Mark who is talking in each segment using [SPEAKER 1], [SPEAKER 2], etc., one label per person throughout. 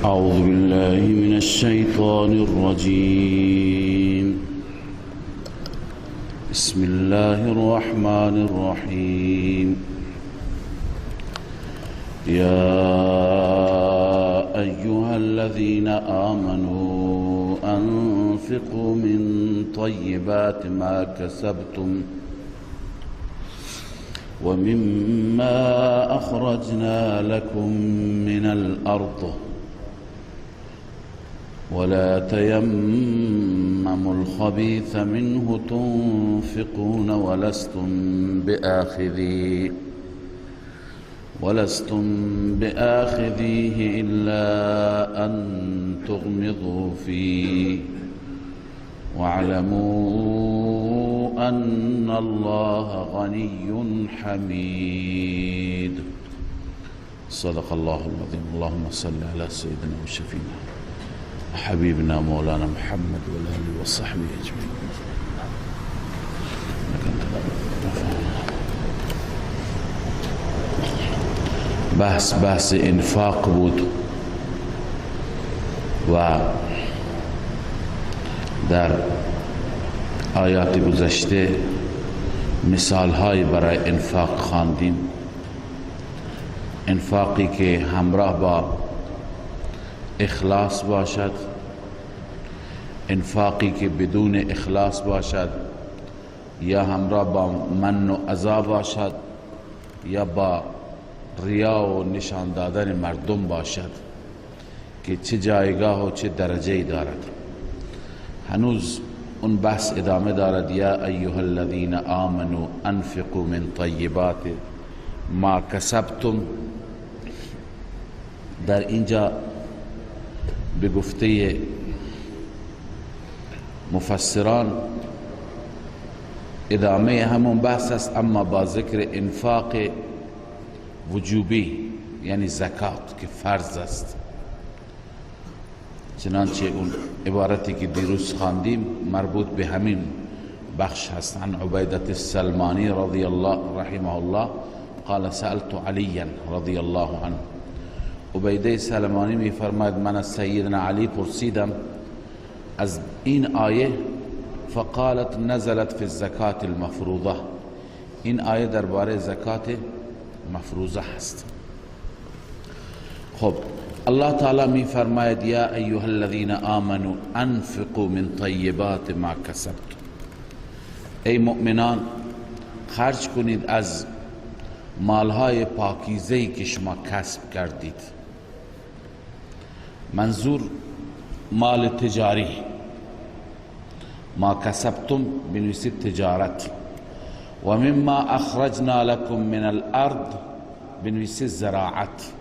[SPEAKER 1] أعوذ بالله من الشيطان الرجيم. بسم الله الرحمن الرحيم. يا أيها الذين آمنوا أنفقوا من طيبات ما كسبتم ومما أخرجنا لكم من الأرض ولا تيمموا الخبيث منه تنفقون ولستم بآخذيه إلا أن تغمضوا فيه واعلموا أن الله غني حميد. صدق الله العظيم. اللهم صل على سيدنا وشفينا حبيبنا مولانا محمد والآله وصحبه أجمعين. بحث انفاق بود و در آیات گذشته مثال‌های برای انفاق خواندیم. انفاقی که همراه با اخلاص باشد، انفاقی که بدون اخلاص باشد، یا همراه با من و اذا باشد، یا با ریا و نشان دادن مردم باشد که چه جایگاه و چه درجه‌ای دارد. هنوز اون بحث ادامه دارد. یا ایها الذین آمنوا انفقوا من طیبات ما کسبتم. در اینجا به گفته مفسران ادامه همون بحث است، اما با ذکر انفاق وجوبی، یعنی زکات که فرض است. چنانچه اون عبارتی که دیروز خواندیم مربوط به همین بخش هست. عن عبیدة السلمانی رضی الله رحمه الله قال سألت علیا رضی الله عنه. عبیده سلمانی می فرماید من از سیدنا علی پرسیدم از این آیه، فقالت نزلت فی الزکاة المفروضه. این آیه درباره زکات مفروضه هست. خب الله تعالی می فرماید یا ایها الذین آمنوا انفقوا من طیبات ما کسبتم. ای مؤمنان خرج کنید از مالهای پاکیزه‌ای که شما کسب کردید. منظور مال تجاری، ما کسبتم بنویسید تجارت، و مما اخرجنا لكم من الارض بنویسید زراعت،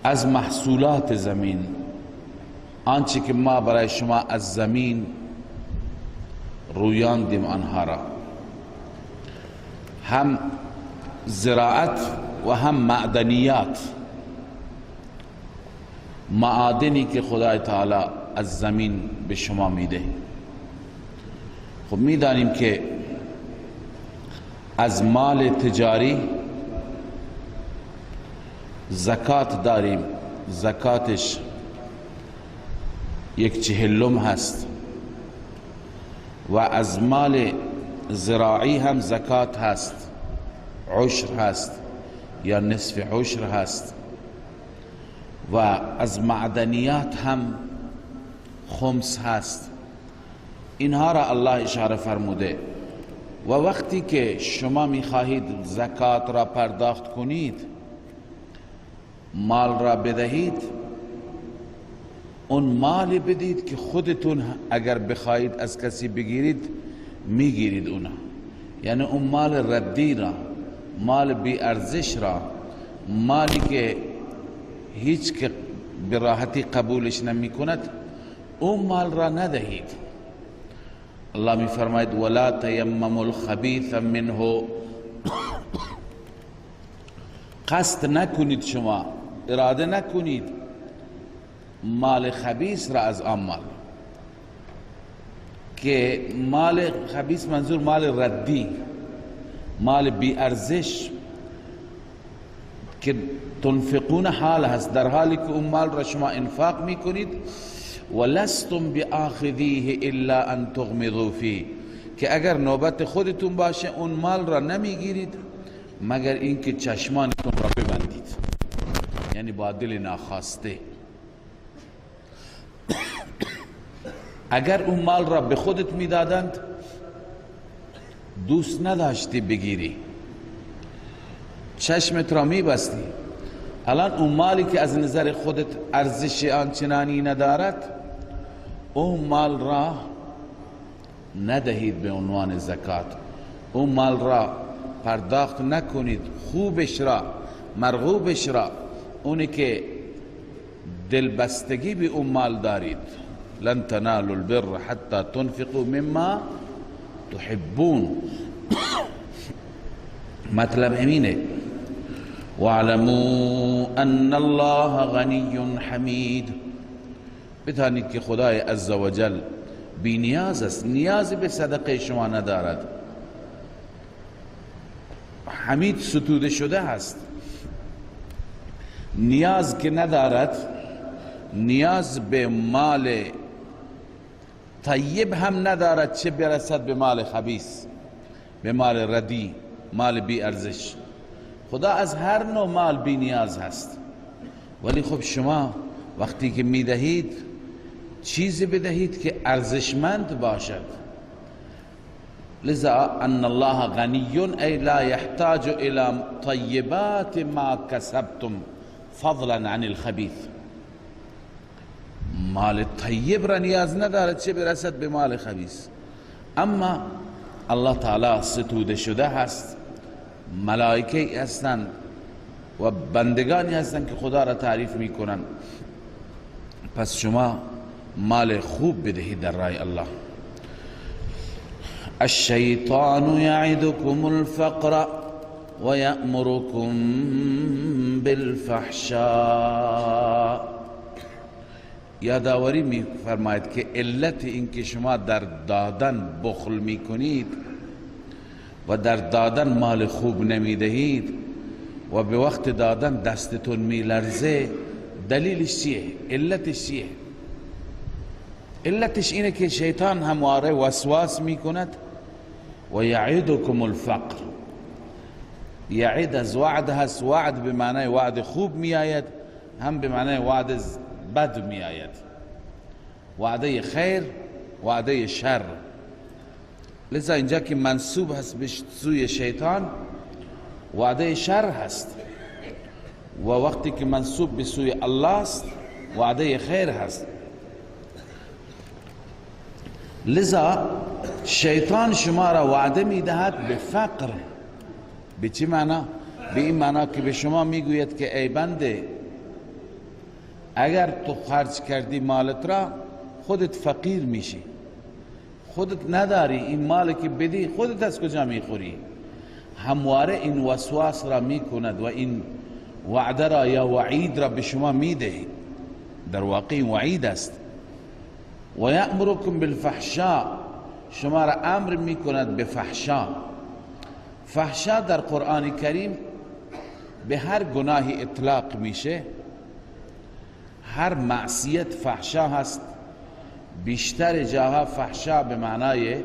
[SPEAKER 1] از محصولات زمین، آنچه که ما برای شما از زمین رویاندیم آنها را، هم زراعت و هم معدنیات، معادنی که خدای تعالی از زمین به شما میده. خب میدانیم که از مال تجاری زکات داریم، زکاتش 1/40 هست، و از مال زراعی هم زکات هست، عشر هست یا نصف عشر هست، و از معدنیات هم خمس هست. اینها را الله اشاره فرموده. و وقتی که شما میخواهید زکات را پرداخت کنید، مال را بدهید، اون مال بدید که خودتون اگر بخواهید از کسی بگیرید میگیرید اونا، یعنی اون مال ردی را، مال بی ارزش را، مالی که هیچ که به راحتی قبولش نمی کند، اون مال را ندهید. الله می فرماید ولا تیمموا الخبیث منه. قصد نکنید، شما اراده نکنید مال خبیث را از آن مال، که مال خبیث منظور مال ردی، مال بی ارزش که تنفقون حال هست، در حالی که اون مال را شما انفاق میکنید، ولستم بآخذیه الا ان تغمضوا فیه، که اگر نوبت خودتون باشه اون مال را نمیگیرید مگر اینکه چشمانتون را ببندید، یعنی با دل ناخواسته. اگر اون مال را به خودت میدادند دوست نداشتی بگیری، چشمت را میبستی. الان اون مالی که از نظر خودت ارزش آنچنانی ندارد، اون مال را ندهید به عنوان زکات، اون مال را پرداخت نکنید، خوبش را، مرغوبش را، اونی که دلبستگی به اون مال دارید. لن تنالوا البر حتی تنفقوا مما تحبون. مطلب امینه واعلموا ان الله غنی حمید، بدانید که خدای عزوجل بی نیاز است، نیاز به صدقه شما ندارد، حمید ستوده شده است، نیاز که ندارد، نیاز به مال طیب هم ندارد چه برسد به مال خبیث، به مال ردی، مال بی ارزش. خدا از هر نوع مال بی نیاز هست، ولی خب شما وقتی که میدهید چیزی بدهید که ارزشمند باشد. لذا ان الله غنی ای لا يحتاج الى طیبات ما کسبتم فضلا عن الخبیث. مال طیب را نیاز ندارد چه برسد به مال خبیث. اما الله تعالی ستوده شده هست، ملائکه هستند و بندگانی هستند که خدا را تعریف میکنند. پس شما مال خوب بدهید در راه الله. الشیطان یعدکم الفقر و یأمرکم بالفحشاء. یادآوری می‌فرماید که علت اینکه شما در دادن بخل میکنید و در دادن مال خوب نمیدهید و به وقت دادن دستتون میلرزه، دلیلش چیه؟ علتش چیه؟ علتش اینه که شیطان همواره وسواس میکند و یعدکم الفقر. یعد از وعد هست، وعد به معنای وعد خوب میآید، هم به معنای وعد بد میآید، وعده خیر، وعده شر. لذا اینجا که منسوب هست به سوی شیطان، وعده شر هست، و وقتی که منسوب به سوی الله است، وعده خیر هست. لذا شیطان شما را وعده میدهد به فقر. به چی معنا؟ به این معنا که به شما میگوید که ای بنده، اگر تو خرج کردی مالت را، خودت فقیر میشی، خودت نداری، این مال که بدی خودت از کجا میخوری؟ همواره این وسواس را میکند و این وعده را یا وعید را به شما میده. در واقع وعید است. و یأمرکم بالفحشاء، شما را امر میکند به فحشا. فحشا در قرآن کریم به هر گناهی اطلاق میشه، هر معصیت فحشا هست. بیشتر جاها فحشا به معنای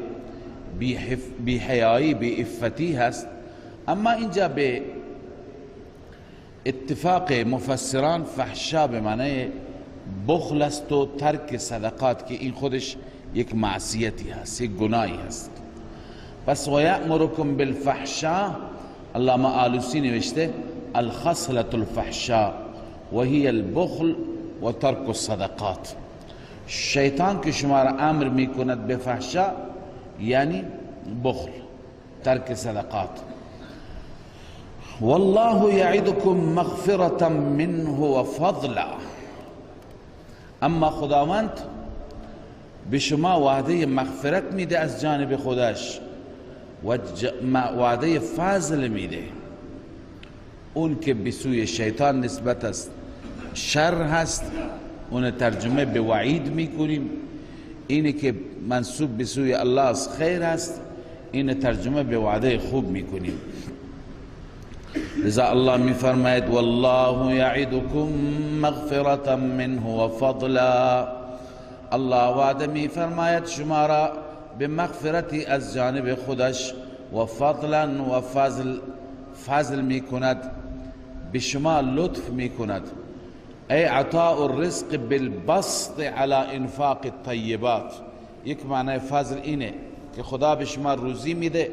[SPEAKER 1] بی حیایی، بی عفتی هست. اما اینجا به اتفاق مفسران فحشا به معنای بخل است و ترک صدقات، که این خودش یک معصیتی هست، یک گناهی هست. پس و یأمرکم بالفحشا، علامه آلوسی نوشته الخصلة الفحشا وهي البخل و ترک الصدقات. شیطان که شما را امر میکند به فحشا، یعنی بخل، ترک صدقات. والله یعدکم مغفرة منه و فضلا. اما خداوند به شما وعده مغفرت میده از جانب خودش و وعده فضل میده. اون که به سوی شیطان نسبت است شر هست، اون ترجمه به وعید میکنیم. اینه که منسوب به سوی الله است خیر هست، این ترجمه به وعده خوب میکنیم. لذا الله میفرماید والله یعدکم مغفرة منه و فضلا. الله وعده میفرماید شما را به مغفرتی از جانب خودش و فضلا و فضل، فضل میکند، به شما لطف میکند. ای عطاء الرزق بالبسط على انفاق الطیبات. یک معنی فضل اینه که خدا به شما روزی میده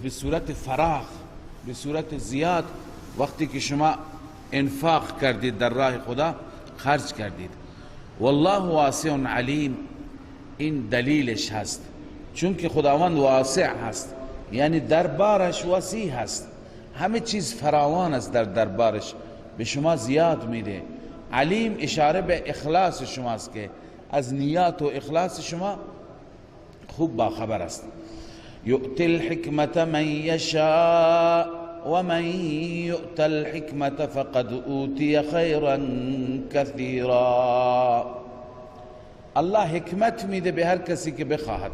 [SPEAKER 1] به صورت فراخ، به صورت زیاد، وقتی که شما انفاق کردید در راه خدا، خرج کردید. والله واسع علیم، این دلیلش هست، چون که خداوند واسع هست، یعنی دربارش وسیع هست، همه چیز فراوان است در دربارش، به شما زیاد میده. علیم اشاره به اخلاص شماست که از نیات و اخلاص شما خوب با خبر است. یؤتی الحکمة من یشاء ومن یؤت الحکمة فقد اوتی خیرا کثیرا. الله حکمت میده به هر کسی که بخواهد.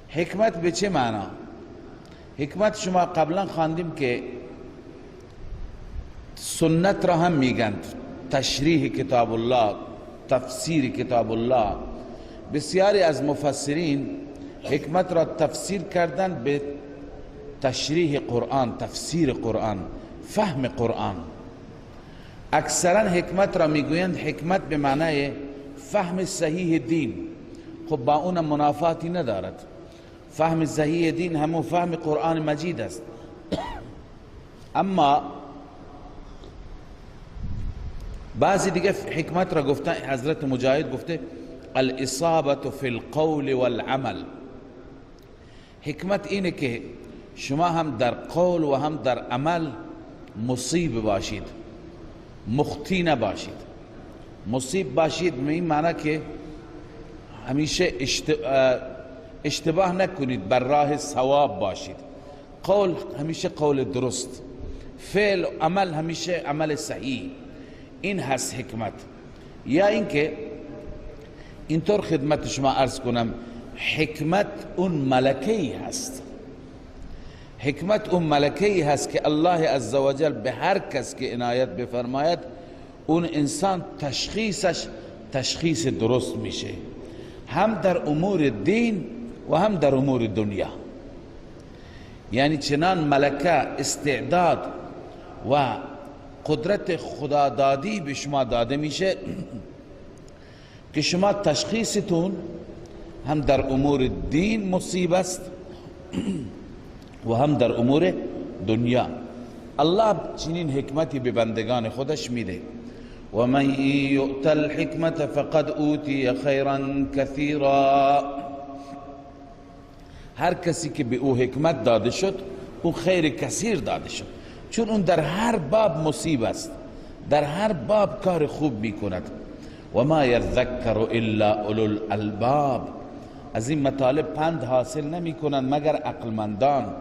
[SPEAKER 1] حکمت به چه معنا؟ حکمت شما قبلا خواندیم که سنت را هم میگند، تشریح کتاب الله، تفسیر کتاب الله. بسیاری از مفسرین حکمت را تفسیر کردن به تشریح قرآن، تفسیر قرآن، فهم قرآن. اکثرا حکمت را میگویند حکمت به معنای فهم صحیح دین. خب با اون منافاتی ندارد. فهم صحیح دین همون فهم قرآن مجید است. اما بعضی دیگه حکمت را گفتن، حضرت مجاهد گفته الاصابة فی القول والعمل. حکمت اینه که شما هم در قول و هم در عمل مصیب باشید، مخطی نباشید. مصیب باشید به این معنی که همیشه اشتباه نکنید، بر راه صواب باشید. قول همیشه قول درست، فعل و عمل همیشه عمل صحیح. این هست حکمت. یا اینکه اینطور خدمت شما عرض کنم، حکمت اون ملکه‌ای هست، حکمت اون ملکه‌ای هست که الله عزوجل به هر کس که عنایت بفرماید اون انسان تشخیصش تشخیص درست میشه، هم در امور دین و هم در امور دنیا. یعنی چنان ملکه، استعداد و قدرت خدادادی به شما داده میشه که شما تشخیصتون هم در امور دین مصیب است و هم در امور دنیا. الله چنین حکمتی به بندگان خودش میده. و من یؤت الحکمة فقد اوتی خیرا کثیرا. هر کسی که به او حکمت داده شد، او خیر کثیر داده شد، چون اون در هر باب مصیب است، در هر باب کار خوب میکند. و ما یذکر الا اولو الالباب. از این مطالب پند حاصل نمی کنند مگر عقلمندان،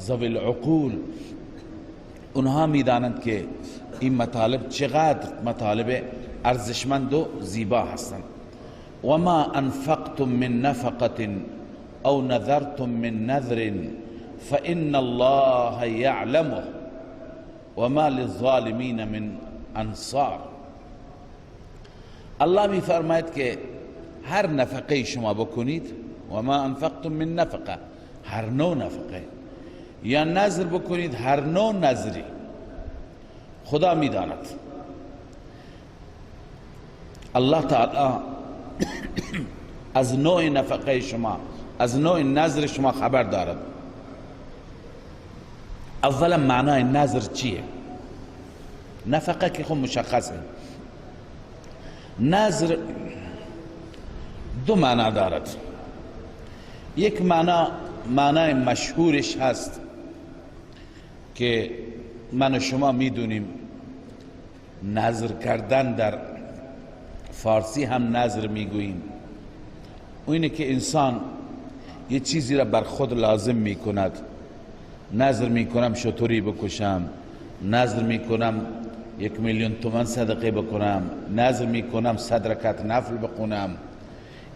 [SPEAKER 1] ذوی العقول. اونها میدانند که این مطالب چقدر مطالب ارزشمند و زیبا هستند. و ما انفقتم من نفقة او نذرتم من نذر فإن الله يعلمه وما للظالمین من انصار. الله می فرماید که هر نفقه شما بکنید، و ما انفقتم من نفقه، هر نوع نفقه، یا نذر بکنید، هر نوع نذری، خدا میداند. الله تعالی از نوع نفقه شما، از نوع نذر شما خبر دارد. اولا معنای نذر چیه؟ نفقه که خب مشخصه. نذر دو معنا دارد. یک معنا، معنای مشهورش هست که من و شما میدونیم نذر کردن، در فارسی هم نذر میگوییم، اینه که انسان یه چیزی را بر خود لازم میکند. نذر میکنم شتری بکشم، نذر میکنم 1,000,000 تومان صدقه بکنم، نذر میکنم 100 رکعت نفل بخونم.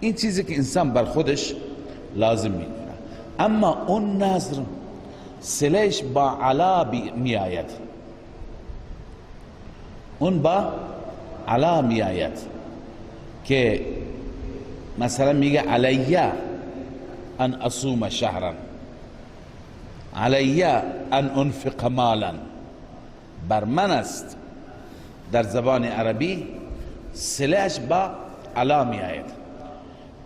[SPEAKER 1] این چیزی که انسان بر خودش لازم میکنه. اما اون نذر صلهش با علا می آید، اون با علا می آید که مثلا میگه علیه ان اصوم شهرا، علیه ان انفق مالا، بر من است. در زبان عربی صلهش با علا می آید.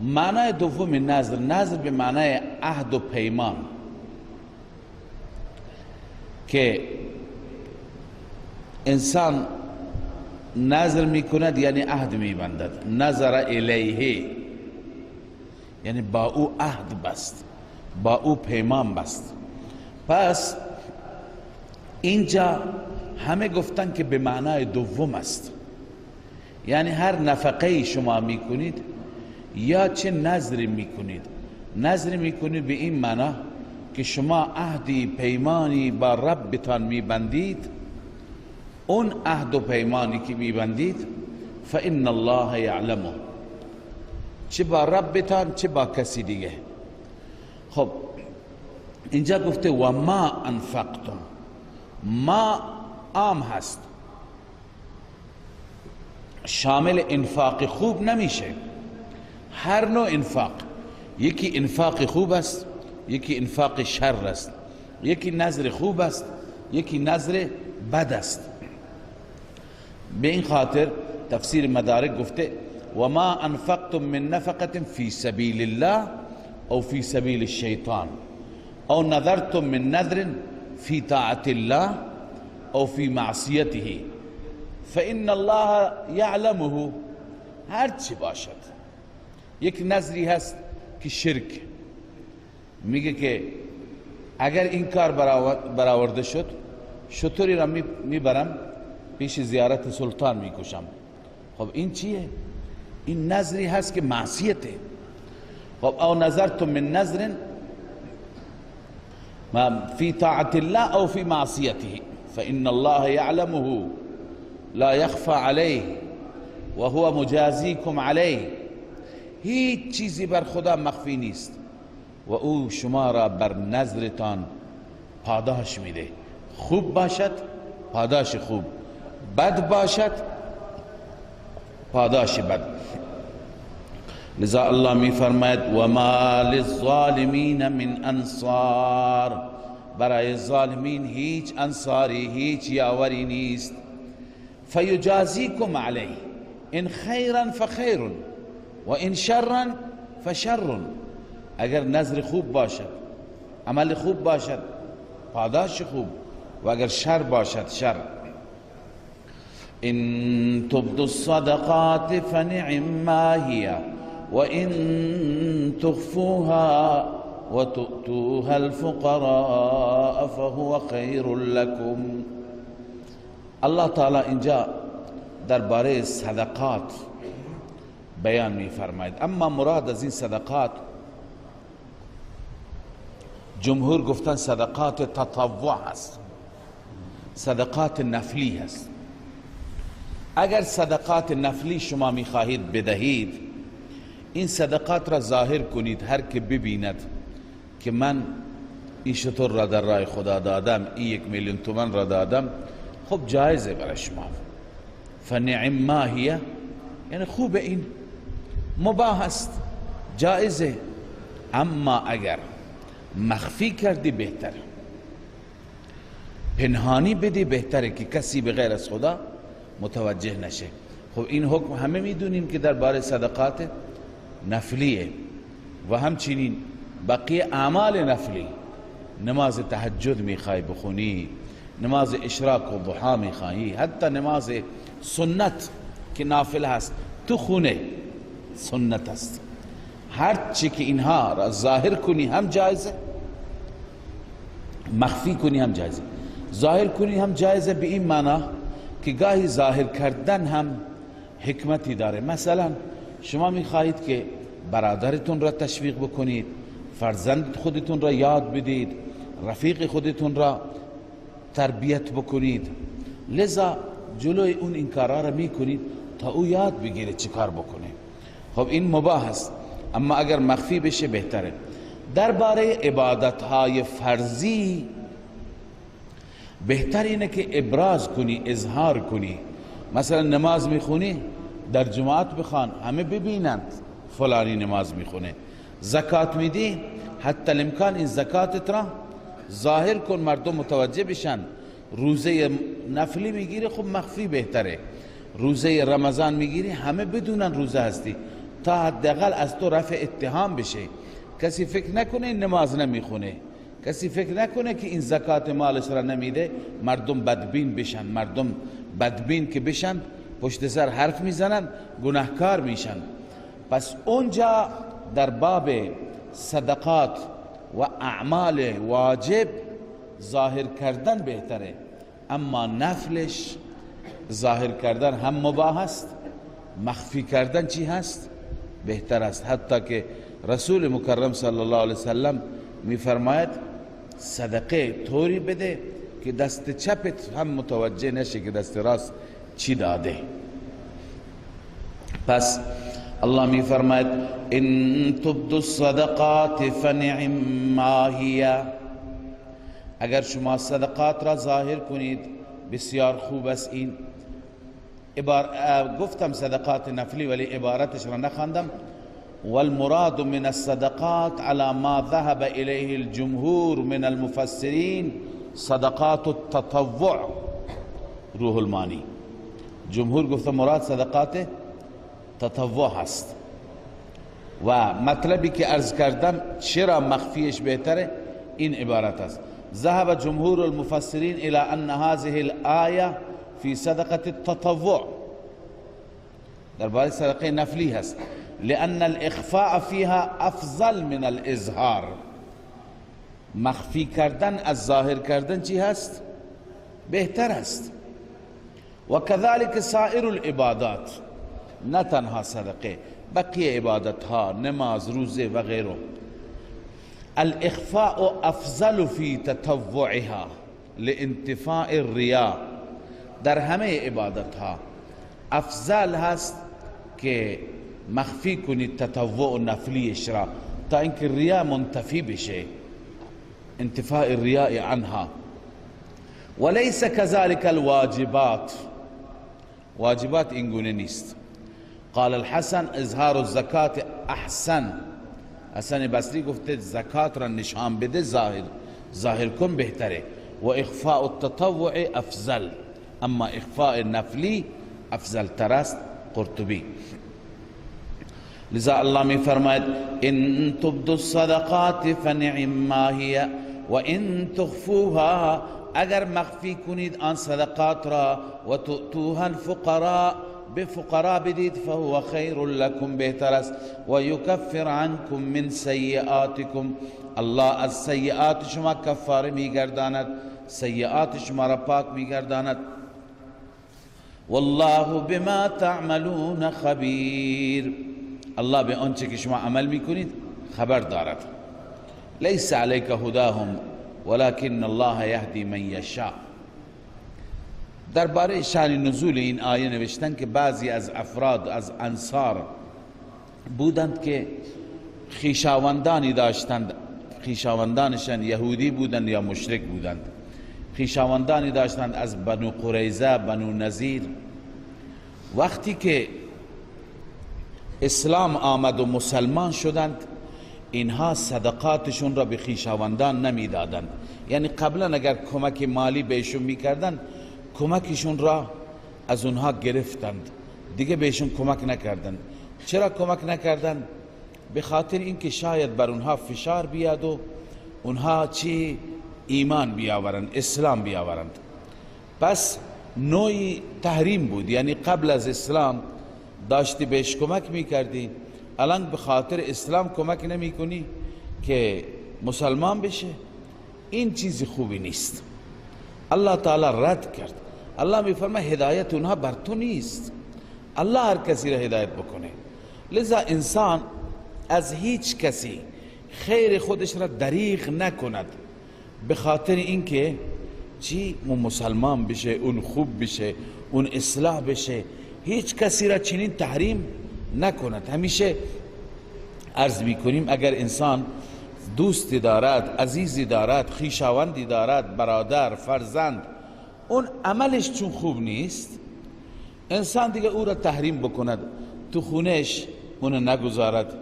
[SPEAKER 1] معنای دوم نذر، نذر به معنای عهد و پیمان که انسان نذر میکند، یعنی عهد میبندد. نظر الیه یعنی با او عهد بست، با او پیمان بست. پس اینجا همه گفتن که به معنای دوم است، یعنی هر نفقه شما میکنید یا چه نذری میکنید، نذری میکنید به این معنا که شما عهدی پیمانی با ربتان میبندید، اون عهد و پیمانی که میبندید فإن الله یعلمه، چه با ربتان چه با کسی دیگه. خب اینجا گفته و ما انفقتم، ما عام هست، شامل انفاق خوب نمیشه. هر نوع انفاق، یکی انفاق خوب است، یکی انفاق شر است، یکی نذر خوب است، یکی نذر بد است. به این خاطر تفسیر مدارک گفته و ما انفقتم من نفقة فی سبیل الله او فی سبیل الشیطان او نذرتم من نذر فی طاعت الله او فی معصیته فإن الله یعلمه. هر چی باشد، یک نذری هست که شرک، میگه که اگر این کار برآورده شد شتری را میبرم پیش زیارت سلطان میکشم. خب این چیه؟ این نذری هست که معصیته. خب او نذرتم من نذر فی طاعت الله او فی معصیته فإن الله یعلمه لا یخفى علیه وهو مجازیکم علیه. هیچ چیزی بر خدا مخفی نیست و او شما را بر نذرتان پاداش میده. خوب باشد پاداش خوب، بد باشد پاداش بد. لذا الله می فرماید و ما للظالمین من انصار، برای ظالمین هیچ انصاری هیچ یاوری نیست. فیجازیکم علیه ان خیرا فخیر و ان شرا فشر. اگر نذر خوب باشد، عمل خوب باشد، پاداش خوب، و اگر شر باشد شر. ان تبدوا الصدقات فنعما هي وان تخفوها وتؤتوها الفقراء فهو خیر لكم. الله تعالی اینجا درباره صدقات بیان می فرماید. اما مراد از این صدقات، جمهور گفتن صدقات تطوع هست، صدقات نفلی هست. اگر صدقات نفلی شما میخواهید بدهید، این صدقات را ظاهر کنید، هر که ببیند که من این شتر را در راه خدا دادم، این 1 میلیون تومن را دادم، خب جایزه برای شما. فنعم ما هی، یعنی خوب، این مباح است، جایزه. اما اگر مخفی کردی بهتره، پنهانی بدی بهتره که کسی به غیر از خدا متوجه نشه. خب این حکم همه میدونیم که درباره صدقات نفلیه و همچنین بقیه اعمال نفلی، نماز تهجد میخوای بخونی، نماز اشراق و ضحا میخوایی، حتی نماز سنت که نافل هست تو خونه سنت است. هر چی که اینها را ظاهر کنی هم جایزه، مخفی کنی هم جایزه. ظاهر کنی هم جایزه به این معنا که گاهی ظاهر کردن هم حکمتی داره. مثلا شما میخواهید که برادرتون را تشویق بکنید، فرزند خودتون را یاد بدید، رفیق خودتون را تربیت بکنید، لذا جلوی اون این کارا را میکنید تا او یاد بگیره چی کار بکنه. خب این مباح است، اما اگر مخفی بشه بهتره. درباره عبادت های فرضی بهتر اینه که ابراز کنی، اظهار کنی. مثلا نماز میخونی، در جماعت بخوان، همه ببینند فلانی نماز میخونه. زکات میدی، حتی الامکان این زکاتت را ظاهر کن، مردم متوجه بشن. روزه نفلی میگیری، خب مخفی بهتره. روزه رمضان میگیری، همه بدونن روزه هستی، تا حداقل از تو رفع اتهام بشه. کسی فکر نکنه این نماز نمیخونه، کسی فکر نکنه که این زکات مالش را نمیده، مردم بدبین بشن. مردم بدبین که بشن، پشت سر حرف میزنن، گناهکار میشن. پس اونجا در باب صدقات و اعمال واجب ظاهر کردن بهتره، اما نفلش ظاهر کردن هم مباح است، مخفی کردن چی هست؟ بهتر است. حتی که رسول مکرم صلی الله علیه وسلم میفرماید صدقه طوری بده که دست چپت هم متوجه نشه که دست راست چی داده. پس الله میفرماید ان تبدوا الصدقات فنعم ما هی، اگر شما صدقات را ظاهر کنید بسیار خوب است. این گفتم صدقات نفلی ولی عبارتش را نخواندم. والمراد من الصدقات على ما ذهب إليه الجمهور من المفسرين صدقات التطوع. روح المانی جمهور گفته مراد صدقات تطوع هست. و مطلبی که عرض کردم چرا مخفیش بهتره این عبارت است. ذهب جمهور المفسرين إلى أن هذه الآية في صدقة التطوع، درباره صدقه نفلی هست، لأن الإخفاء فيها أفضل من الإظهار. مخفی کردن از ظاهر کردن چی هست؟ بهتر است. و كذلك سائر العبادات، نه تنها صدقه، بقیه عبادت ها، نماز، روزه و غیره. الإخفاء أفضل في تطوعها لانتفاء الرياء. در همه عبادت ها افضل هست که مخفی کنید تطوع و نفلیش را تا اینکه ریا منتفی بشه، انتفاء الریاء عنها. وليس كذلك الواجبات، واجبات اینگونه نیست. قال الحسن اظهار الزکات احسن. حسن بصری گفته زکات را نشان بده، ظاهر کن بهتره. و اخفاء التطوع افضل، اما اخفاء نفلی افضل تر است. قرطبی. لذا الله می فرماید ان تبدوا الصدقات فنعم ما هي وان تخفوها، اگر مخفی کنید آن صدقات را، و تؤتوها الفقراء، به فقرا بدید، فهو خیر لکم، بهتر است. و یکفر عنکم من سیئاتکم، الله از سیئات شما کفاره میگرداند، سیئات شما را پاک میگرداند. والله بما تعملون خبیر، الله به آنچه که شما عمل میکنید خبر دارد. لیس علیک هداهم ولكن الله یهدی من یشاء. درباره شان نزول این آیه نوشتن که بعضی از افراد از انصار بودند که خویشاوندانی داشتند، خویشاوندانشان یهودی بودند یا مشرک بودند، خویشاوندانی داشتند از بنو قریظه، بنو نضیر. وقتی که اسلام آمد و مسلمان شدند، اینها صدقاتشون را به خویشاوندان نمیدادند. یعنی قبلا اگر کمک مالی بهشون میکردند، کمکشون را از اونها گرفتند، دیگه بهشون کمک نکردند. چرا کمک نکردند؟ به خاطر اینکه شاید بر اونها فشار بیاد و اونها چی ایمان بیاورند، اسلام بیاورند. پس نوعی تحریم بود، یعنی قبل از اسلام داشتی بهش کمک میکردی، الان به خاطر اسلام کمک نمی کنی که مسلمان بشه. این چیز خوبی نیست. الله تعالی رد کرد. الله میفرماید هدایت اونها بر تو نیست، الله هر کسی را هدایت بکنه. لذا انسان از هیچ کسی خیر خودش را دریغ نکند به خاطر اینکه چی مسلمان بشه، اون خوب بشه، اون اصلاح بشه. هیچ کسی را چنین تحریم نکند. همیشه عرض میکنیم اگر انسان دوستی دارد، عزیزی دارد، خویشاوندی دارد، برادر، فرزند، اون عملش چون خوب نیست، انسان دیگه او را تحریم بکند، تو خونش اونو نگذارد،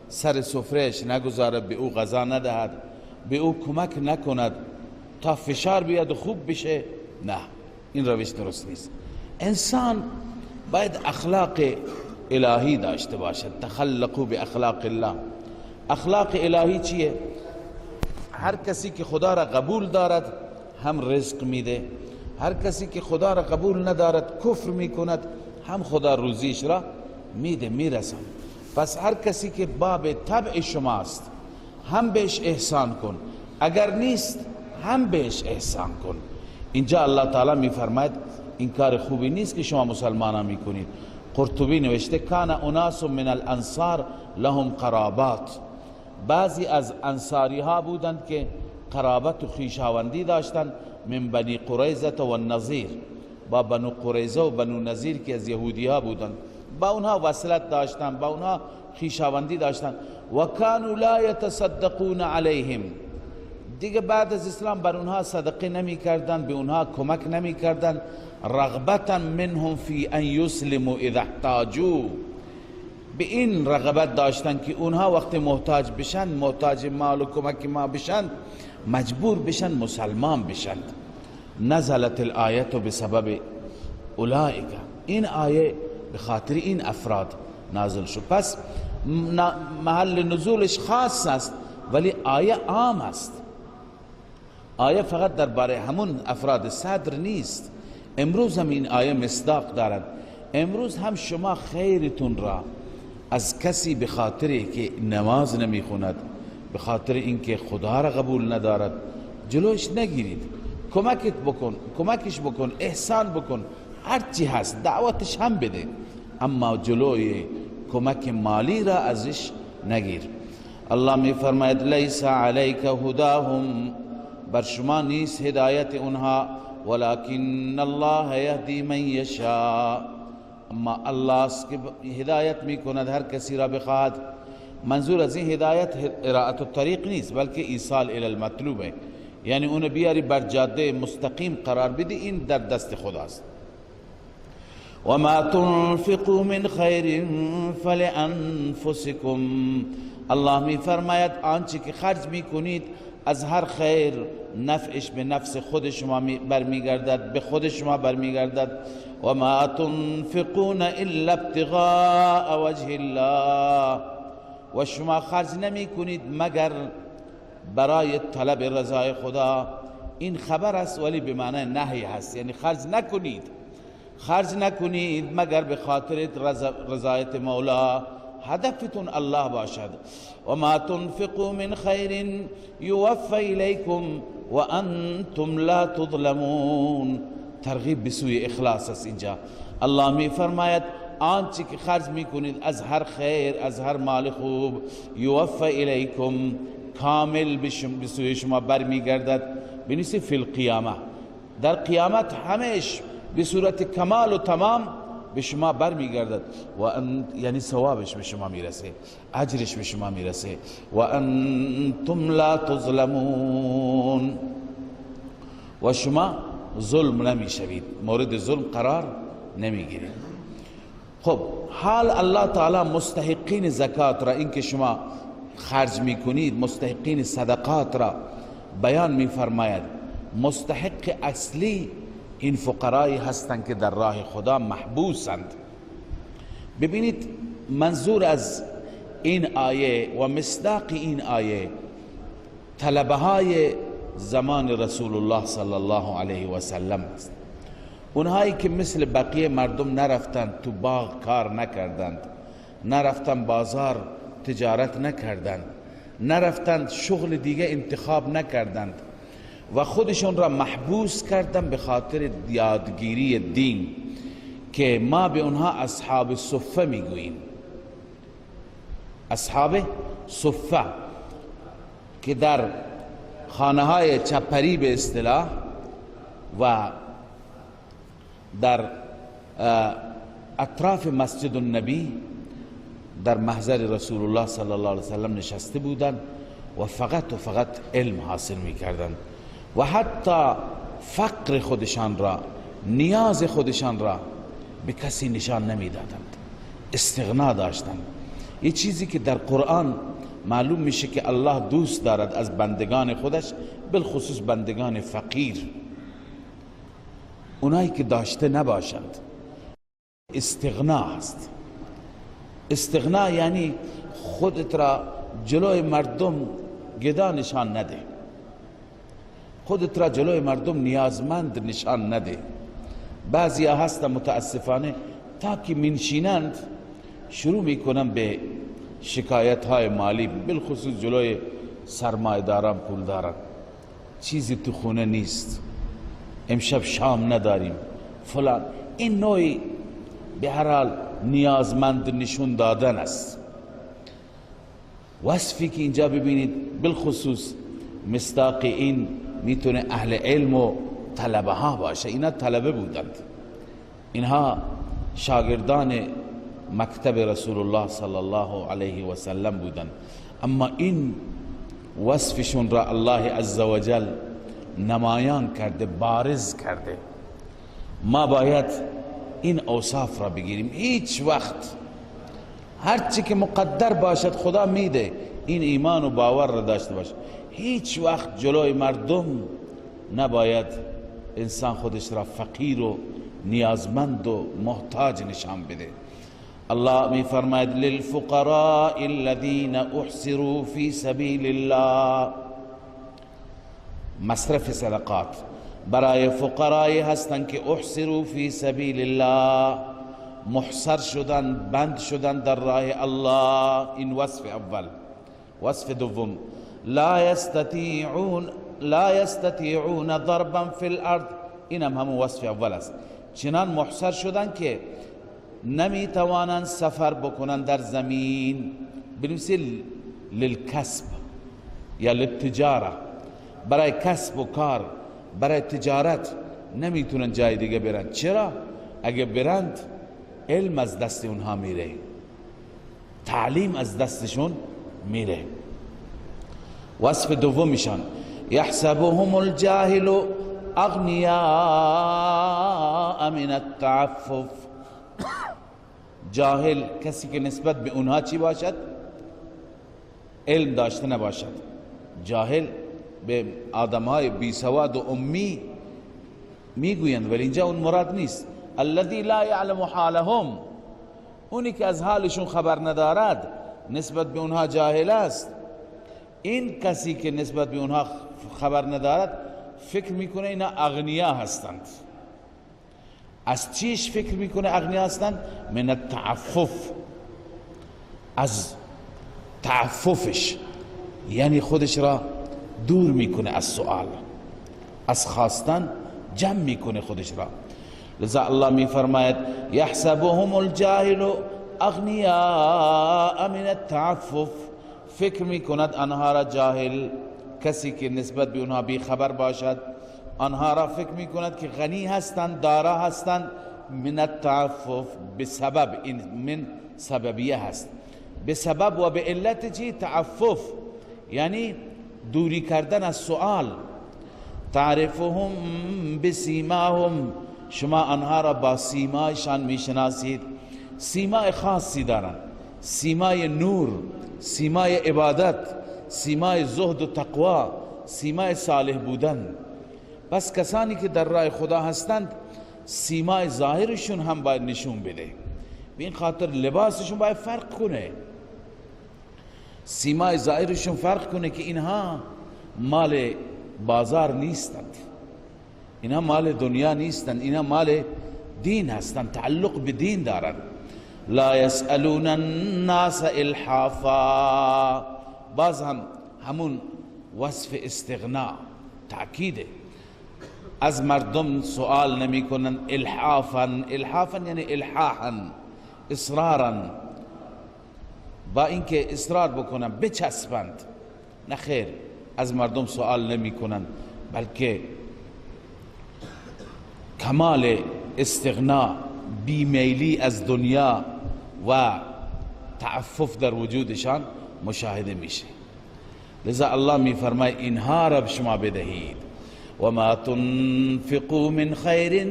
[SPEAKER 1] سر سفرهش نگذارد، به او غذا ندهد، به او کمک نکند تا فشار بیاد و خوب بشه. نه، این روش درست نیست. انسان باید اخلاق الهی داشته باشد. تخلقوا باخلاق الله. اخلاق الهی چیه؟ هر کسی که خدا را قبول دارد هم رزق میده، هر کسی که خدا را قبول ندارد کفر میکند هم خدا روزیش را میده، میرسند. پس هر کسی که باب طبع شماست هم بهش احسان کن، اگر نیست هم بهش احسان کن. اینجا الله تعالی میفرماید این کار خوبی نیست که شما مسلمانان میکنید. قرطبی نوشته کان اناس من الانصار لهم قرابات، بعضی از انصاری ها بودند که قرابت و خویشاوندی داشتند، من بنی قریظه و النضیر، با بنو قریظه و بنو نظیر که از یهودی ها بودند، با اونها وصلت داشتند، با اونها خویشاوندی داشتند. و کانوا لا یتصدقون علیهم، دیگه بعد از اسلام بر اونها صدقه نمی کردند، به اونها کمک نمی کردند. رغبتا منهم فی ان یسلموا اذا احتاجوا، به این رغبت داشتن که اونها وقت محتاج بشن، محتاج مال و کمک ما بشن، مجبور بشن مسلمان بشند. نزلت الآیت بسبب اولئک، این آیه به خاطر این افراد نازل شد. پس محل نزولش خاص است ولی آیه عام است. آیه فقط درباره همون افراد صدر نیست. امروز هم این آیه مصداق دارد. امروز هم شما خیرتون را از کسی به خاطر که نماز نمیخوند، به خاطر اینکه خدا را قبول ندارد، جلوش نگیرید، کمکت بکن، کمکش بکن، احسان بکن، هرچی هست دعوتش هم بده، اما جلوی کمک مالی را ازش نگیر. الله می فرماید لیس علیک هداهم، بر شما نیست هدایت اونها، ولكن الله یهدی من یشاء، اما الله است که هدایت میکند هر کسی را بخواهد. منظور از این هدایت ارائه الطریق نیست، بلکه ایصال الی المطلوبه، یعنی اونو بیاری بر جاده مستقیم قرار بدی، این در دست خداست. وما تنفقوا من خیر فلانفسکم، الله می فرماید آنچه که خرج میکنید از هر خیر نفعش به نفس خود شما برمیگردد، به خود شما برمیگردد. و ما تنفقون الا ابتغاء وجه الله، و شما خرج نمی کنید مگر برای طلب رضای خدا. این خبر است ولی به معنی نهی هست، یعنی خرج نکنید، خرج نکنید مگر به خاطر رضایت مولا، هدفتون الله باشد. و ما تنفقوا من خیر یوفى الیکم و انتم لا تظلمون. ترغیب به سوی اخلاص است اینجا. الله می فرماید آنچه که خرج میکنید از هر خیر، از هر مال خوب، یوفى الیکم، کامل به سوی شما برمیگردد. بنویسید فی القیامه، در قیامت همش به صورت کمال و تمام به شما برمیگردد، و یعنی ثوابش به شما میرسه، اجرش به شما میرسه. و انتم لا تظلمون، و شما ظلم نمیشوید، مورد ظلم قرار نمیگیرید. خب حال الله تعالی مستحقین زکات را، اینکه شما خرج میکنید، مستحقین صدقات را بیان میفرماید. مستحق اصلی این فقرایی هستند که در راه خدا محبوسند. ببینید منظور از این آیه و مصداق این آیه طلبه های زمان رسول الله صلی الله علیه و سلم است. اونهایی که مثل بقیه مردم نرفتند تو باغ کار نکردند، نرفتند بازار تجارت نکردند، نرفتند شغل دیگه انتخاب نکردند و خودشون را محبوس کردن به خاطر یادگیری دین، که ما به اونها اصحاب صفه میگوییم. اصحاب صفه که در خانه های چپری به اصطلاح و در اطراف مسجد النبی در محضر رسول الله صلی الله علیه وسلم نشسته بودند و فقط و فقط علم حاصل میکردند و حتی فقر خودشان را، نیاز خودشان را به کسی نشان نمیدادند، استغنا داشتند. یه چیزی که در قرآن معلوم میشه که الله دوست دارد از بندگان خودش، بالخصوص بندگان فقیر، اونایی که داشته نباشند، استغنا هست. استغنا یعنی خودت را جلوی مردم گدا نشان نده، خودت را جلوی مردم نیازمند نشان نده. بعضی هستن متاسفانه تا که منشینند شروع میکنن به شکایت های مالی، بالخصوص جلوی سرمایه داران، پول داران، چیزی تو خونه نیست، امشب شام نداریم، فلان. این نوعی به هر حال نیازمند نشون دادن است. وصفی که اینجا ببینید بالخصوص مصداق این میتونه اهل علم و طلبه ها باشه. اینا طلبه بودند، اینها شاگردان مکتب رسول الله صلی الله علیه و سلم بودند، اما این وصفشون را الله عزوجل نمایان کرده، بارز کرده. ما باید این اوصاف را بگیریم. هیچ وقت هرچی که مقدر باشد خدا میده، این ایمان و باور را داشته باش. هیچ وقت جلوی مردم نباید انسان خودش را فقیر و نیازمند و محتاج نشان بده. الله می فرماید للفقراء الذين احصروا فی سبیل الله. مصرف صدقات برای فقرای هستند که احصروا فی سبیل الله، محصر شدن، بند شدن در راه الله. این وصف اول. وصف دوم، لا یستطیعون ضربا فی الارض. اینم همون وصف اول است. چنان محصر شدن که نمی توانند سفر بکنن در زمین، بنویسید للکسب یا للتجاره، برای کسب و کار، برای تجارت نمیتونن جای دیگه برن. چرا؟ اگه برند علم از دست اونها میره، تعلیم از دستشون میره. وصف دومشان، یحسبهم الجاهل اغنیاء من التعفف. جاهل کسی که نسبت به اونها چی باشد؟ علم داشته نباشد. جاهل به آدمهای بی سواد و امی میگویند، ولی اینجا اون مراد نیست. الذی لا یعلم حالهم، اونی که از حالشون خبر ندارد، نسبت به اونها جاهل است. این کسی که نسبت به اونها خبر ندارد فکر میکنه اینا اغنیا هستند. از چیش فکر میکنه اغنیا هستند؟ من التعفف، از تعففش، یعنی خودش را دور میکنه از سؤال، از خواستن جمع میکنه خودش را. لذا الله میفرماید یحسبهم الجاهل اغنیاء من التعفف. فکر میکند آنها را جاهل، کسی که نسبت به اونها بی خبر باشد، آنها را فکر میکند که غنی هستند، دارا هستند. من التعفف، بسبب، این من سببیه هست، بسبب و به علت چی؟ تعفف، یعنی دوری کردن از سؤال. تعرفهم بسیماهم، شما آنها را با سیمایشان میشناسید. سیمای خاصی دارند، سیمای نور، سیمای عبادت، سیمای زهد و تقوا، سیمای صالح بودن. پس کسانی که در راه خدا هستند سیمای ظاهرشون هم باید نشون بده. به این خاطر لباسشون باید فرق کنه، سیمای ظاهرشون فرق کنه که اینها مال بازار نیستند، اینها مال دنیا نیستند، اینها مال دین هستند، تعلق به دین دارند. لا یسألون الناس الحافا، باز هم همون وصف استغناء، تأکیده. از مردم سؤال نمی کنن. الحافا، الحافا یعنی الحاحا، اصرارا، با اینکه اصرار بکنن، بچسبند. نه خیر، از مردم سؤال نمی کنن، بلکه کمال استغناء، بیمیلی از دنیا و تعفف در وجودشان مشاهده میشه. لذا الله میفرماید اینها را به شما بدهید. و ما تنفقوا من خیر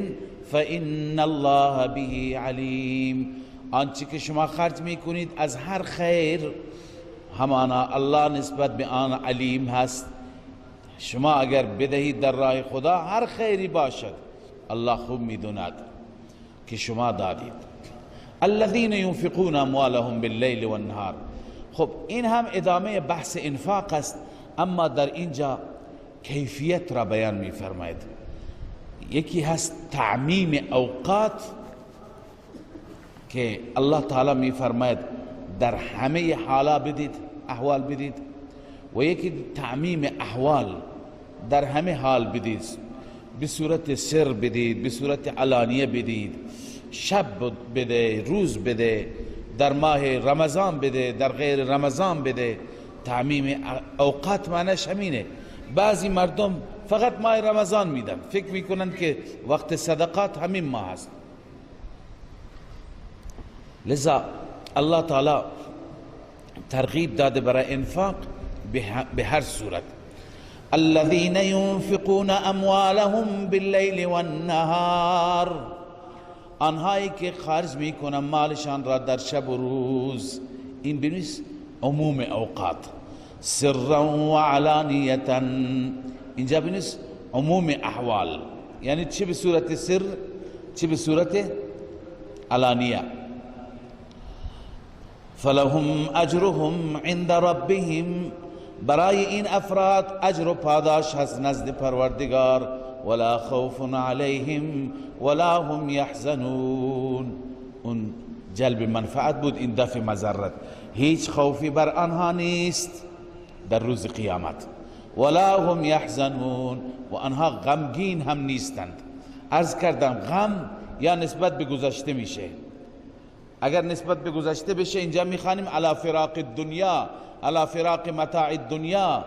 [SPEAKER 1] فإن الله به علیم. آنچه که شما خرج میکنید از هر خیر، همانا الله نسبت به آن علیم هست. شما اگر بدهید در راه خدا هر خیری باشد، الله خوب میدوند که شما دادید. الذين ينفقون اموالهم باللیل والنهار. خب این هم ادامه بحث انفاق است، اما در اینجا کیفیت را بیان میفرماید. یکی هست تعمیم اوقات که الله تعالی میفرماید در همه حالا بدید، احوال بدید، و یکی تعمیم احوال، در همه حال بدید، به صورت سر بدید، به صورت علانیه بدید، شب بده، روز بده، در ماه رمضان بده، در غیر رمضان بده. تعمیم اوقات معنیش همینه. بعضی مردم فقط ماه رمضان میدن، فکر میکنن که وقت صدقات همین ماه است. لذا الله تعالی ترغیب داده برای انفاق به هر صورت. الذين ينفقون اموالهم باللیل والنهار، آنهایی که خرج میکنن مالشان را در شب و روز. این بنویس عموم اوقات، سرا و علانیتا. اینجا بنویس عموم احوال، یعنی چه به صورت سر چه به صورت علانیه. فلهم اجرهم عند ربهم، برای این افراد اجر و پاداش هست نزد پروردگار. ولا خوف علیهم ولا هم یحزنون. اون جلب منفعت بود، این دفع مضرت. هیچ خوفی بر آنها نیست در روز قیامت. ولا هم یحزنون، و آنها غمگین هم نیستند. عرض کردم غم یا نسبت به گذشته میشه. اگر نسبت به گذشته بشه اینجا میخوانیم علی فراق الدنیا، علی فراق متاع الدنیا.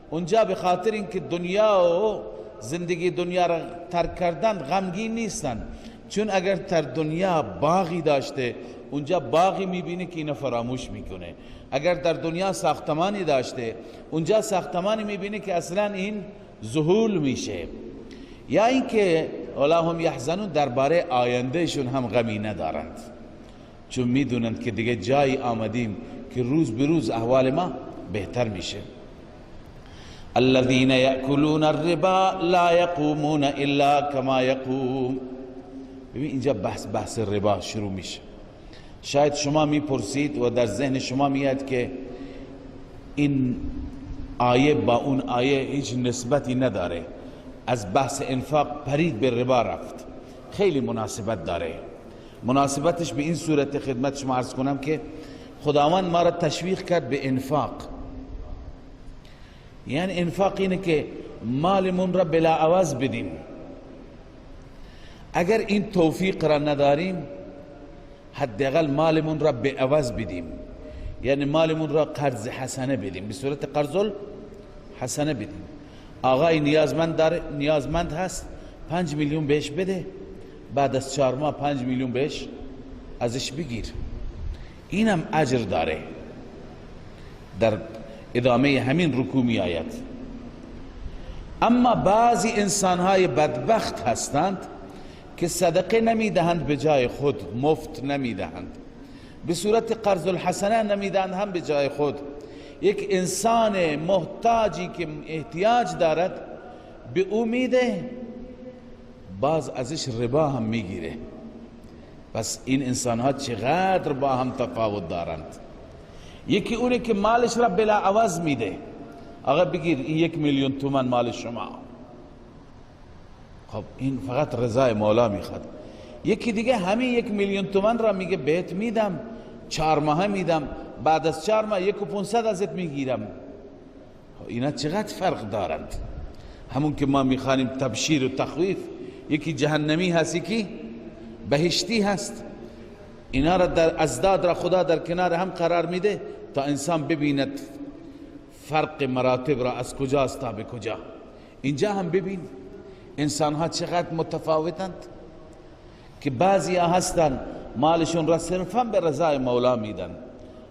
[SPEAKER 1] اونجا به خاطر اینکه دنیا و زندگی دنیا را ترک کردن غمگین نیستن، چون اگر در دنیا باغی داشته اونجا باغی میبینه که اینو فراموش میکنه. اگر در دنیا ساختمانی داشته اونجا ساختمانی میبینه که اصلا این ذهول میشه. یا اینکه ولا هم یحزنون، درباره آیندهشون هم غمی ندارند، چون میدونند که دیگه جایی آمدیم که روز به روز احوال ما بهتر میشه. الذين يأكلون الربا لا يقومون الا كما يقوم. ببین اینجا بحث ربا شروع میشه. شاید شما میپرسید و در ذهن شما میاد که این آیه با اون آیه هیچ نسبتی نداره، از بحث انفاق پرید به ربا رفت. خیلی مناسبت داره. مناسبتش به این صورت خدمت شما عرض کنم که خداوند ما را تشویق کرد به انفاق. یعنی انفاق اینه که مالمون را بلا عوض بدیم. اگر این توفیق را نداریم حداقل مالمون را به عوض بدیم، یعنی مالمون را قرض حسنه بدیم، به صورت قرض حسنه بدیم. آقای نیازمند داره، نیازمند هست، 5 میلیون بهش بده، بعد از 4 ماه 5 میلیون بهش ازش بگیر. اینم اجر داره. در ادامه همین رکوع می آید. اما بعضی انسانهای بدبخت هستند که صدقه نمیدهند به جای خود، مفت نمیدهند، به صورت قرض الحسنه نمیدهند هم به جای خود. یک انسان محتاجی که احتیاج دارد به او میده، باز ازش ربا هم میگیره. پس این انسان ها چقدر با هم تفاوت دارند. یکی اونه که مالش را بلا عوض میده، آقا بگیر این 1 میلیون تومان مال شما، خب این فقط رضای مولا میخواد. یکی دیگه همین 1 میلیون تومان را میگه بهت میدم، 4 ماه میدم، بعد از 4 ماه 1.5 ازت میگیرم. اینا چقدر فرق دارند. همون که ما میخوانیم تبشیر و تخویف، یکی جهنمی هست یکی بهشتی هست. اینا را در ازداد را خدا در کنار هم قرار میده تا انسان ببیند فرق مراتب را از کجاست تا به کجا. اینجا هم ببین انسان ها چقدر متفاوتند که بعضی ها هستند مالشون را صرفا به رضای مولا میدن،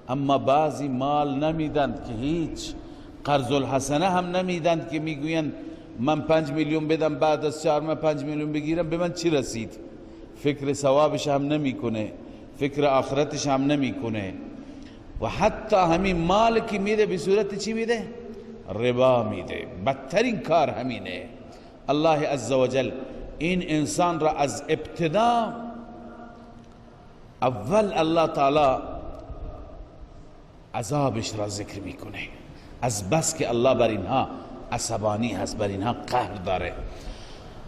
[SPEAKER 1] اما بعضی مال نمیدند که هیچ، قرض الحسنه هم نمیدند که میگویند من 5 میلیون بدم بعد از 4 ماه 5 میلیون بگیرم، به من چی رسید؟ فکر ثوابش هم نمیکنه، فکر آخرتش هم نمیکنه. و حتی همین مال که میده به صورت چی میده؟ ربا میده. بدترین کار همینه. الله عزوجل این انسان را از ابتدا اول الله تعالی عذابش را ذکر میکنه، از بس که الله بر اینها عصبانی هست، بر اینها قهر داره.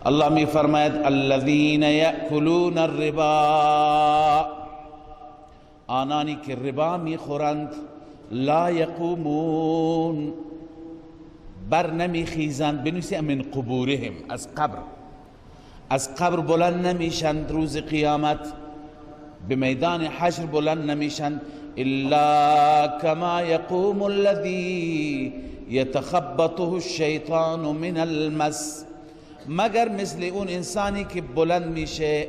[SPEAKER 1] الله می فرماید الذین یأکلون الربا، آنانی که ربا میخورند، لا یقومون، بر نمیخیزند، بنویسی من قبورهم، از قبر، از قبر بلند نمیشند روز قیامت، به میدان حشر بلند نمیشند، الا کما یقوم الذی یتخبطه الشیطان من المس، مگر مثل اون انسانی که بلند میشه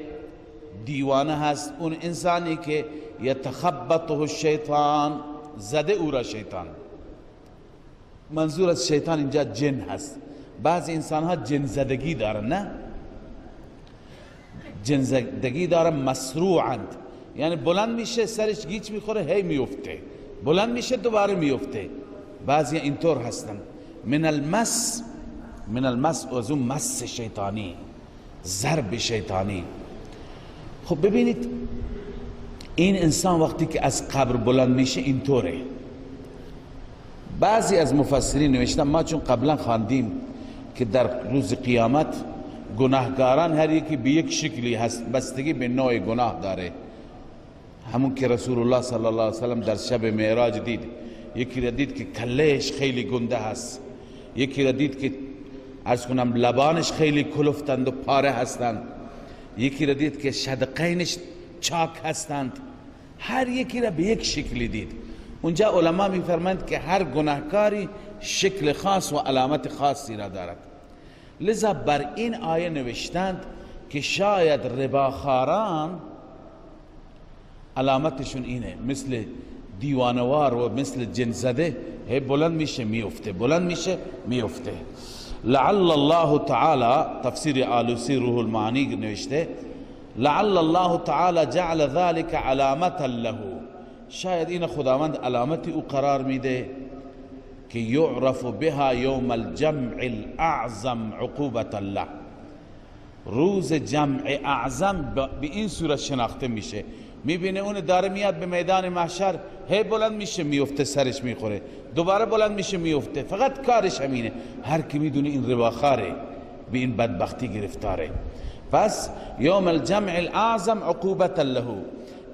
[SPEAKER 1] دیوانه هست، اون انسانی که یتخبطه الشیطان، زده او را شیطان. منظور از شیطان اینجا جن هست. بعض انسان ها جن زدگی دارن، نه جن زدگی دارن، مسروعند، یعنی بلند میشه سرش گیج میخوره هی میفته، بلند میشه دوباره میفته. بعضی اینطور هستن. من المس، من المس، از اون مس شیطانی، ضرب شیطانی. خب ببینید این انسان وقتی که از قبر بلند میشه اینطوره. بعضی از مفسرین نوشتن، ما چون قبلا خواندیم که در روز قیامت گناهکاران هر یکی به یک شکلی هست، بستگی به نوع گناه داره. همون که رسول الله صلی الله علیه وسلم در شب معراج دید، یکی را دید که کلهش خیلی گنده هست، یکی را دید که عرض کنم لبانش خیلی کلفتند و پاره هستند، یکی را دید که شدقینش چاک هستند. هر یکی را به یک شکلی دید. اونجا علما میفرمایند که هر گناهکاری شکل خاص و علامت خاصی را دارد. لذا بر این آیه نوشتند که شاید رباخواران علامتشون اینه، مثل دیوانوار و مثل جن زده، هی بلند میشه میفته، بلند میشه میفته. لعل الله تعالی، تفسیر آلوسی روح المعانی نوشته، لعل الله تعالی جعل ذلك علامة له، شاید این خداوند علامت او قرار میده که یعرف بها یوم الجمع الاعظم عقوبة الله، روز جمع اعظم به این صورت شناخته میشه. میبینه اون داره میاد به میدان محشر، هی بلند میشه میفته، سرش میخوره، دوباره بلند میشه میفته، فقط کارش همینه. هر کی میدونه این رباخاره، به این بدبختی گرفتاره. پس یوم الجمع الاعظم عقوبة له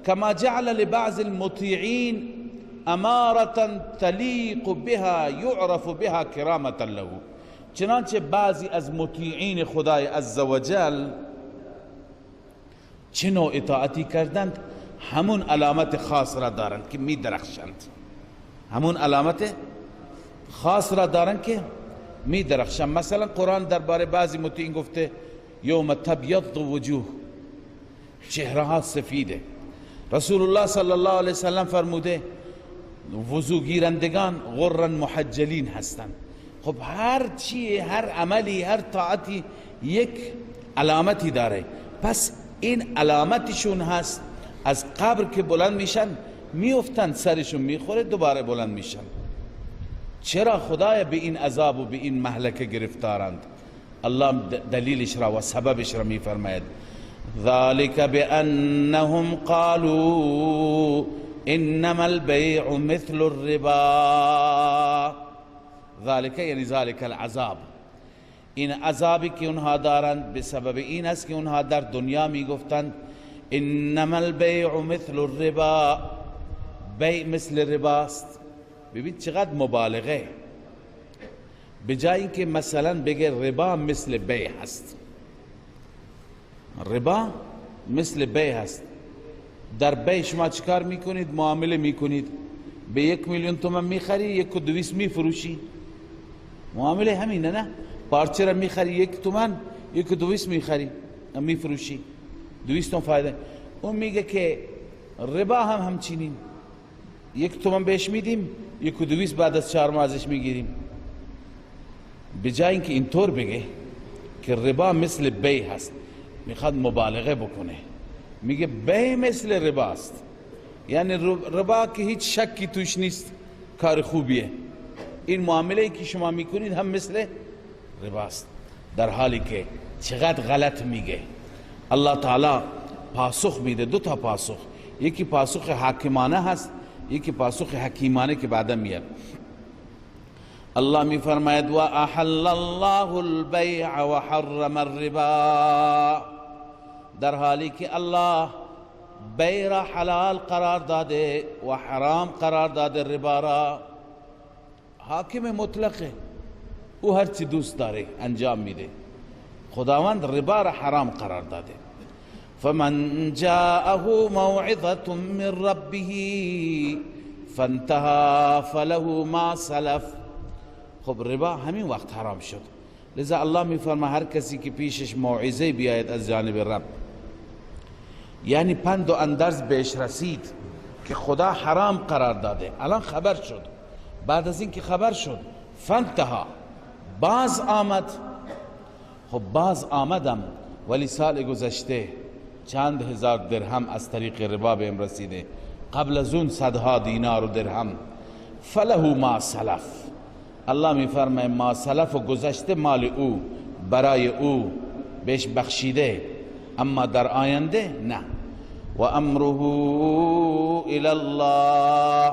[SPEAKER 1] کما جعل لبعض المطیعین امارة تلیق بها یعرف بها کرامة له، چنانچه بعضی از مطیعین خدای عزوجل چه نوع اطاعتی کردند، همون علامت خاص را دارند که می درخشند، همون علامت خاص را دارند که می درخشند. مثلا قرآن درباره بعضی مطیعین گفته یوم تبیض وجوه، چهره ها سفیده. رسول الله صلی الله علیه وسلم فرموده وضو گیرندگان غرا محجلین هستند. خب هر چی، هر عملی، هر طاعتی یک علامتی داره. پس این علامتشون هست، از قبر که بلند میشن میافتن، سرشون میخوره، دوباره بلند میشن. چرا خدای به این عذاب و به این مهلکه گرفتارند؟ الله دلیلش را و سببش را میفرماید، ذلك بأنهم قالوا انما البيع مثل الربا. ذلك یعنی ذلك العذاب، این عذابی که اونها دارند به سبب این است که اونها در دنیا میگفتند انما البیع مثل الربا، بیع مثل رباست. ببین چقدر مبالغه، به جای اینکه مثلا بگه ربا مثل بیع هست، ربا مثل بیع هست. در بیع شما چیکار میکنید؟ معامله میکنید، به 1 میلیون تومن میخری، 1.2 میفروشی، معامله همینه نه؟ پارچه را میخری 1 تومن، 1.2 میخری میفروشی، 200 تومن فایده. اون میگه که ربا هم همچنین، 1 تومن بهش میدیم، 1.2 بعد از 4 ماه ازش میگیریم. به جای اینکه اینطور بگه که ربا مثل بیع هست، میخواد مبالغه بکنه، میگه بیع مثل ربا است. یعنی ربا که هیچ شکی توش نیست، کار خوبیه، این معامله که شما میکنید هم مثل ربا است، در حالی که چقدر غلط میگه. الله تعالی پاسخ میده، دو تا پاسخ، یکی پاسخ حاکمانه هست، یکی پاسخ حکیمانه که بعدا میاد. الله میفرماید و احل الله البیع و حرم الربا، در حالی که الله بیع را حلال قرار داده و حرام قرار داده ربا را. حاکم مطلقه، او هرچی دوست داره انجام میده. خداوند ربا را حرام قرار داده. فمن جاءه موعظة من ربه فانتهى فله ما سلف. خب ربا همین وقت حرام شد، لذا الله میفرما هر کسی که پیشش موعظه بیاید از جانب رب، یعنی پند و اندرز بهش رسید که خدا حرام قرار داده، الان خبر شد، بعد از اینکه خبر شد فانتها، باز آمد. خب باز آمدم، ولی سال گذشته چند هزار درهم از طریق ربا بهم رسیده، قبل از اون صدها دینار و درهم. فله ما سلف، الله میفرماید ما سلف و گذشته مال او، برای او بهش بخشیده، اما در آینده نه. و امره الی الله.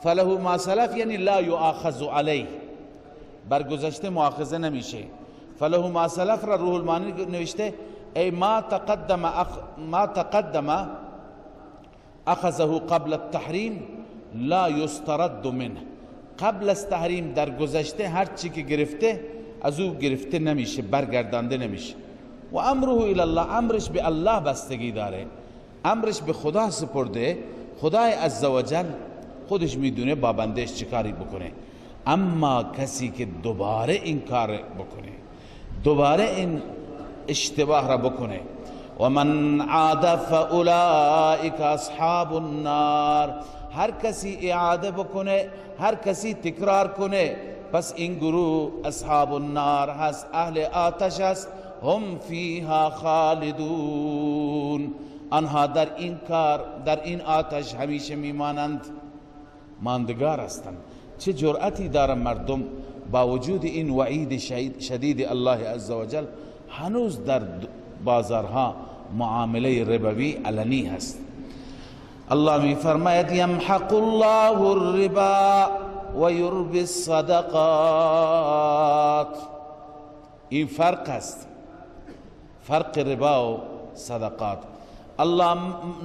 [SPEAKER 1] فله ما سلف یعنی لا یؤاخذ علیه، بر گذشته مؤاخذه نمیشه. فله ما سلف را روح المانی نوشته ای ما تقدم اخذه قبل التحریم لا یسترد منه. قبل از تحریم در گذشته هر چی که گرفته از او گرفته نمیشه، برگردانده نمیشه. و امره الی الله، امرش به الله بستگی داره، امرش به خدا سپرده، خدای عزوجل خودش میدونه با بندش چیکاری بکنه. اما کسی که دوباره این کار بکنه، دوباره این اشتباه را بکنه، و من عاد فاولئک اصحاب النار، هر کسی اعاده بکنه، هر کسی تکرار کنه، پس این گروه اصحاب النار هست، اهل آتش است، هم فیها خالدون، آنها در این کار، در این آتش همیشه میمانند، ماندگار هستند. چه جرأتی دارن مردم با وجود این وعید شدید الله عزوجل هنوز در بازارها معامله ربوی علنی هست. الله می فرماید یمحق الله الربا و یربی الصدقات. این فرق است، فرق ربا و صدقات. الله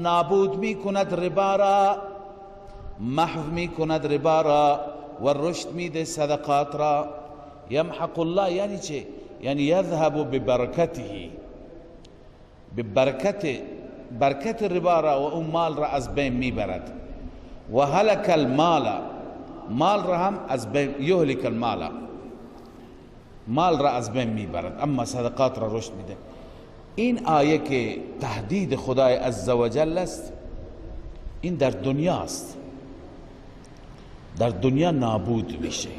[SPEAKER 1] نابود می کند ربا را، محو می کند ربا را و رشد میده صدقات را. یمحق الله یعنی چه؟ یعنی یذهب ببرکته، ببرکت، برکت ربا را و اون مال را از بین میبرد. و هلک المال، مال را هم از بین، یهلک المال، مال را از بین میبرد، اما صدقات را رشد میده. این آیه که تهدید خدای عزوجل است، این در دنیا است، در دنیا نابود میشه.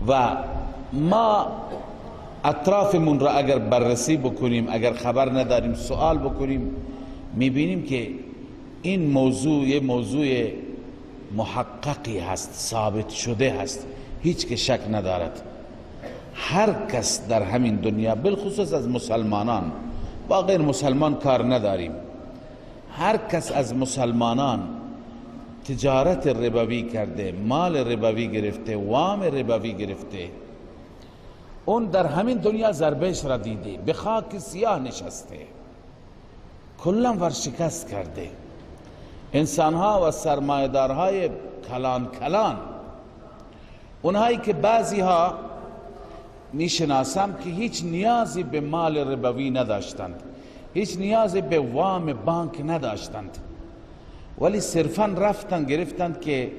[SPEAKER 1] و ما اطرافمون را اگر بررسی بکنیم، اگر خبر نداریم سوال بکنیم، میبینیم که این موضوع یه موضوع محققی هست، ثابت شده هست، هیچ که شک ندارد. هر کس در همین دنیا، بالخصوص از مسلمانان، با غیر مسلمان کار نداریم، هر کس از مسلمانان تجارت ربوی کرده، مال ربوی گرفته، وام ربوی گرفته، اون در همین دنیا ضربهش را دیده، به خاک سیاه نشسته، کلا ورشکست کرده. انسانها و سرمایه‌دارهای کلان کلان، اونهایی که بعضی ها میشناسم که هیچ نیازی به مال ربوی نداشتند، هیچ نیازی به وام بانک نداشتند، ولی صرفا رفتن گرفتند که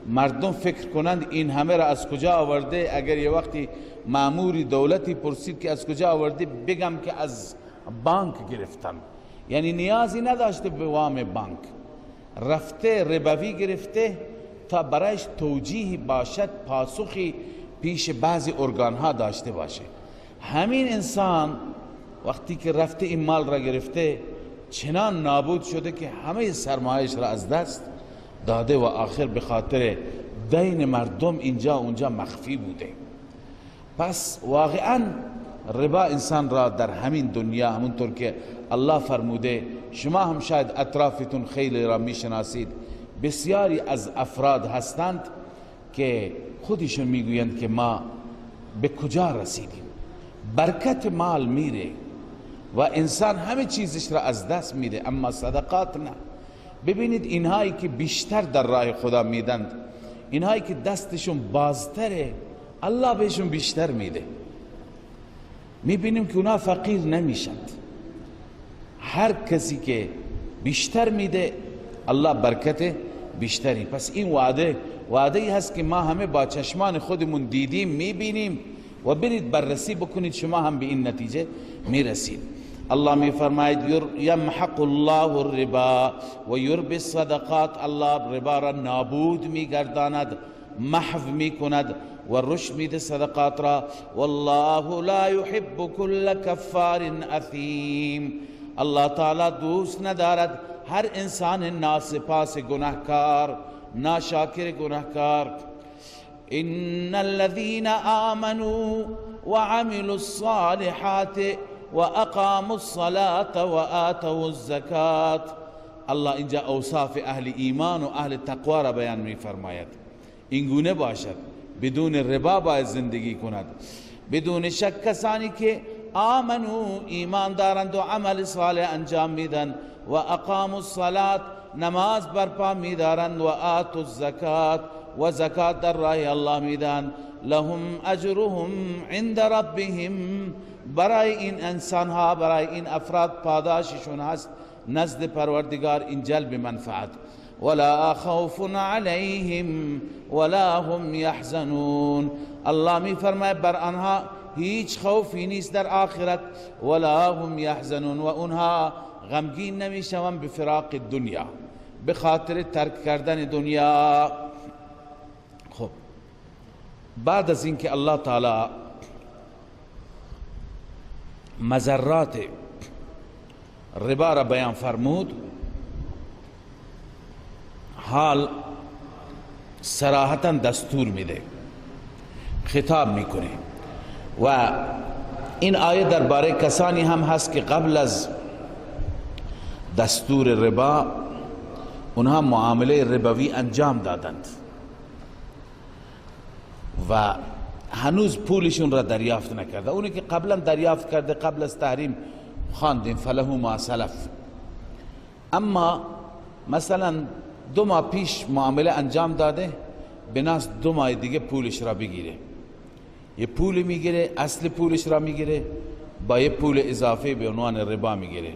[SPEAKER 1] مردم فکر کنند این همه را از کجا آورده. اگر یه وقتی ماموری دولتی پرسید که از کجا آورده، بگم که از بانک گرفتم. یعنی نیازی نداشته به وام بانک، رفته ربوی گرفته تا برایش توجیهی باشد، پاسخی پیش بعضی ارگان ها داشته باشه. همین انسان وقتی که رفته این مال را گرفته، چنان نابود شده که همه سرمایش را از دست داده و آخر به خاطر دین مردم اینجا اونجا مخفی بوده. پس واقعا ربا انسان را در همین دنیا، همونطور که الله فرموده، شما هم شاید اطرافتون خیلی را میشناسید، بسیاری از افراد هستند که خودشون میگویند که ما به کجا رسیدیم. برکت مال میره و انسان همه چیزش را از دست میده، اما صدقات نه. ببینید اینهایی که بیشتر در راه خدا میدند، اینهایی که دستشون بازتره، الله بهشون بیشتر میده. میبینیم که اونا فقیر نمیشند. هر کسی که بیشتر میده، الله برکت بیشتری. پس این وعده وعده ای هست که ما همه با چشمان خودمون دیدیم، میبینیم و برید بررسی بکنید، شما هم به این نتیجه میرسید. الله میفرماید یمحق الله الربا و یربی الصدقات. الله ربا را نابود میگرداند، محو میکند و رشد میده صدقات را. والله لا يحب كل کفار اثیم. الله تعالی دوست ندارد هر انسان ناسپاس گناهکار، ناشاکر گناهکار. ان الذين آمنوا وعملوا الصالحات وأقاموا الصلاة وآتوا الزکاة. الله اینجا اوصاف اهل ایمان و اهل تقوا را بیان می فرماید. این گونه باشد، بدون ربا باید زندگی کند. بدون شک کسانی که آمنو ایمان دارند و عمل صالح انجام میدن، و اقاموا الصلاة نماز برپا میدارند، و آتوا الزکاة و زکات در راه الله میدن، لهم اجرهم عند ربهم، برای این انسان ها، برای این افراد پاداششون هست نزد پروردگار، این جلب منفعت. ولا خوف علیهم ولا هم یحزنون. الله می فرماید بر آنها هیچ خوفی نیست در آخرت، ولا هم یحزنون، و اونها غمگین نمیشوند به فراق دنیا، به خاطر ترک کردن دنیا. خب بعد از اینکه الله تعالی مضرات ربا را بیان فرمود، حال صراحتا دستور میده، خطاب میکنه. و این آیه درباره کسانی هم هست که قبل از دستور ربا اونها معامله ربوی انجام دادند و هنوز پولشون را دریافت نکرده. اونی که قبلا دریافت کرده، قبل از تحریم خواندیم فله ما سلف. اما مثلا 2 ماه پیش معامله انجام داده، بناس 2 ماه دیگه پولش را بگیره، یه پول میگیره، اصل پولش را میگیره، با یه پول اضافه به عنوان ربا میگیره.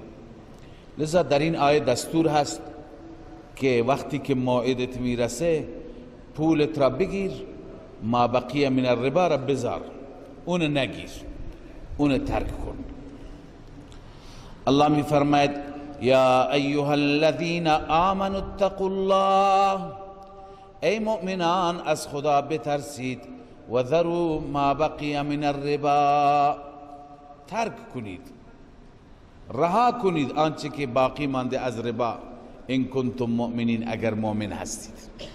[SPEAKER 1] لذا در این آیه دستور هست که وقتی که موعدت میرسه پولت را بگیر، ما بقیه من الربا را بذار، اون نگیر، اون ترک کن. الله می فرماید یا ایها الذین آمنوا اتقوا الله، ای مؤمنان از خدا بترسید، و ذروا ما بقی من الربا، ترک کنید، رها کنید آنچه که باقی مانده از ربا، ان کنتم مؤمنین، اگر مؤمن هستید،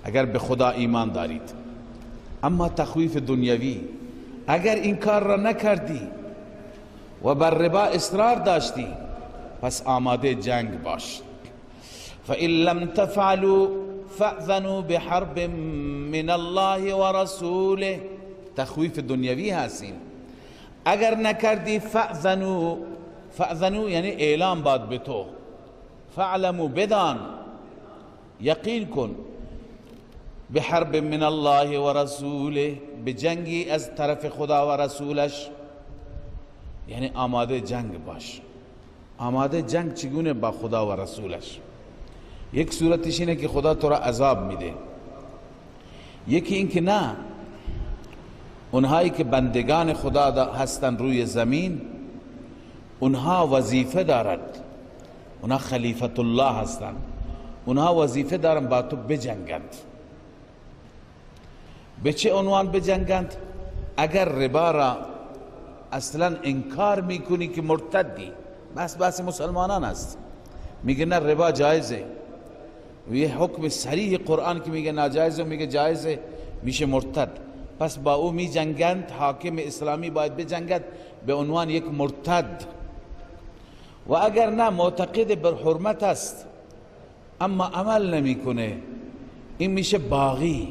[SPEAKER 1] اگر به خدا ایمان دارید. اما تخویف دنیوی، اگر این کار را نکردی و بر ربا اصرار داشتی، پس آماده جنگ باش. فإن لم تفعلوا فأذنوا بحرب من الله ورسوله، تخویف دنیوی هستین. اگر نکردی فأذنوا، فأذنوا یعنی اعلام باد به تو، فعلموا بدان، یقین کن، بحرب من الله ورسوله، به جنگی از طرف خدا و رسولش، یعنی آماده جنگ باش. آماده جنگ چگونه؟ با خدا و رسولش. یک صورتش اینه که خدا تو را عذاب میده، یکی این که نه، اونهایی که بندگان خدا هستن روی زمین، اونها وظیفه دارند، اونها خلیفت الله هستند، اونها وظیفه دارند با تو بجنگند. به چه عنوان بجنگند؟ اگر ربا را اصلا انکار میکنی که مرتدی، بس مسلمانان است، میگه نه ربا جایزه، و یه حکم صریح قرآن که میگه ناجایزه و میگه جایزه، میشه مرتد. پس با او میجنگند، حاکم اسلامی باید بجنگد به عنوان یک مرتد. و اگر نه معتقد بر حرمت است اما عمل نمیکنه، این میشه باغی،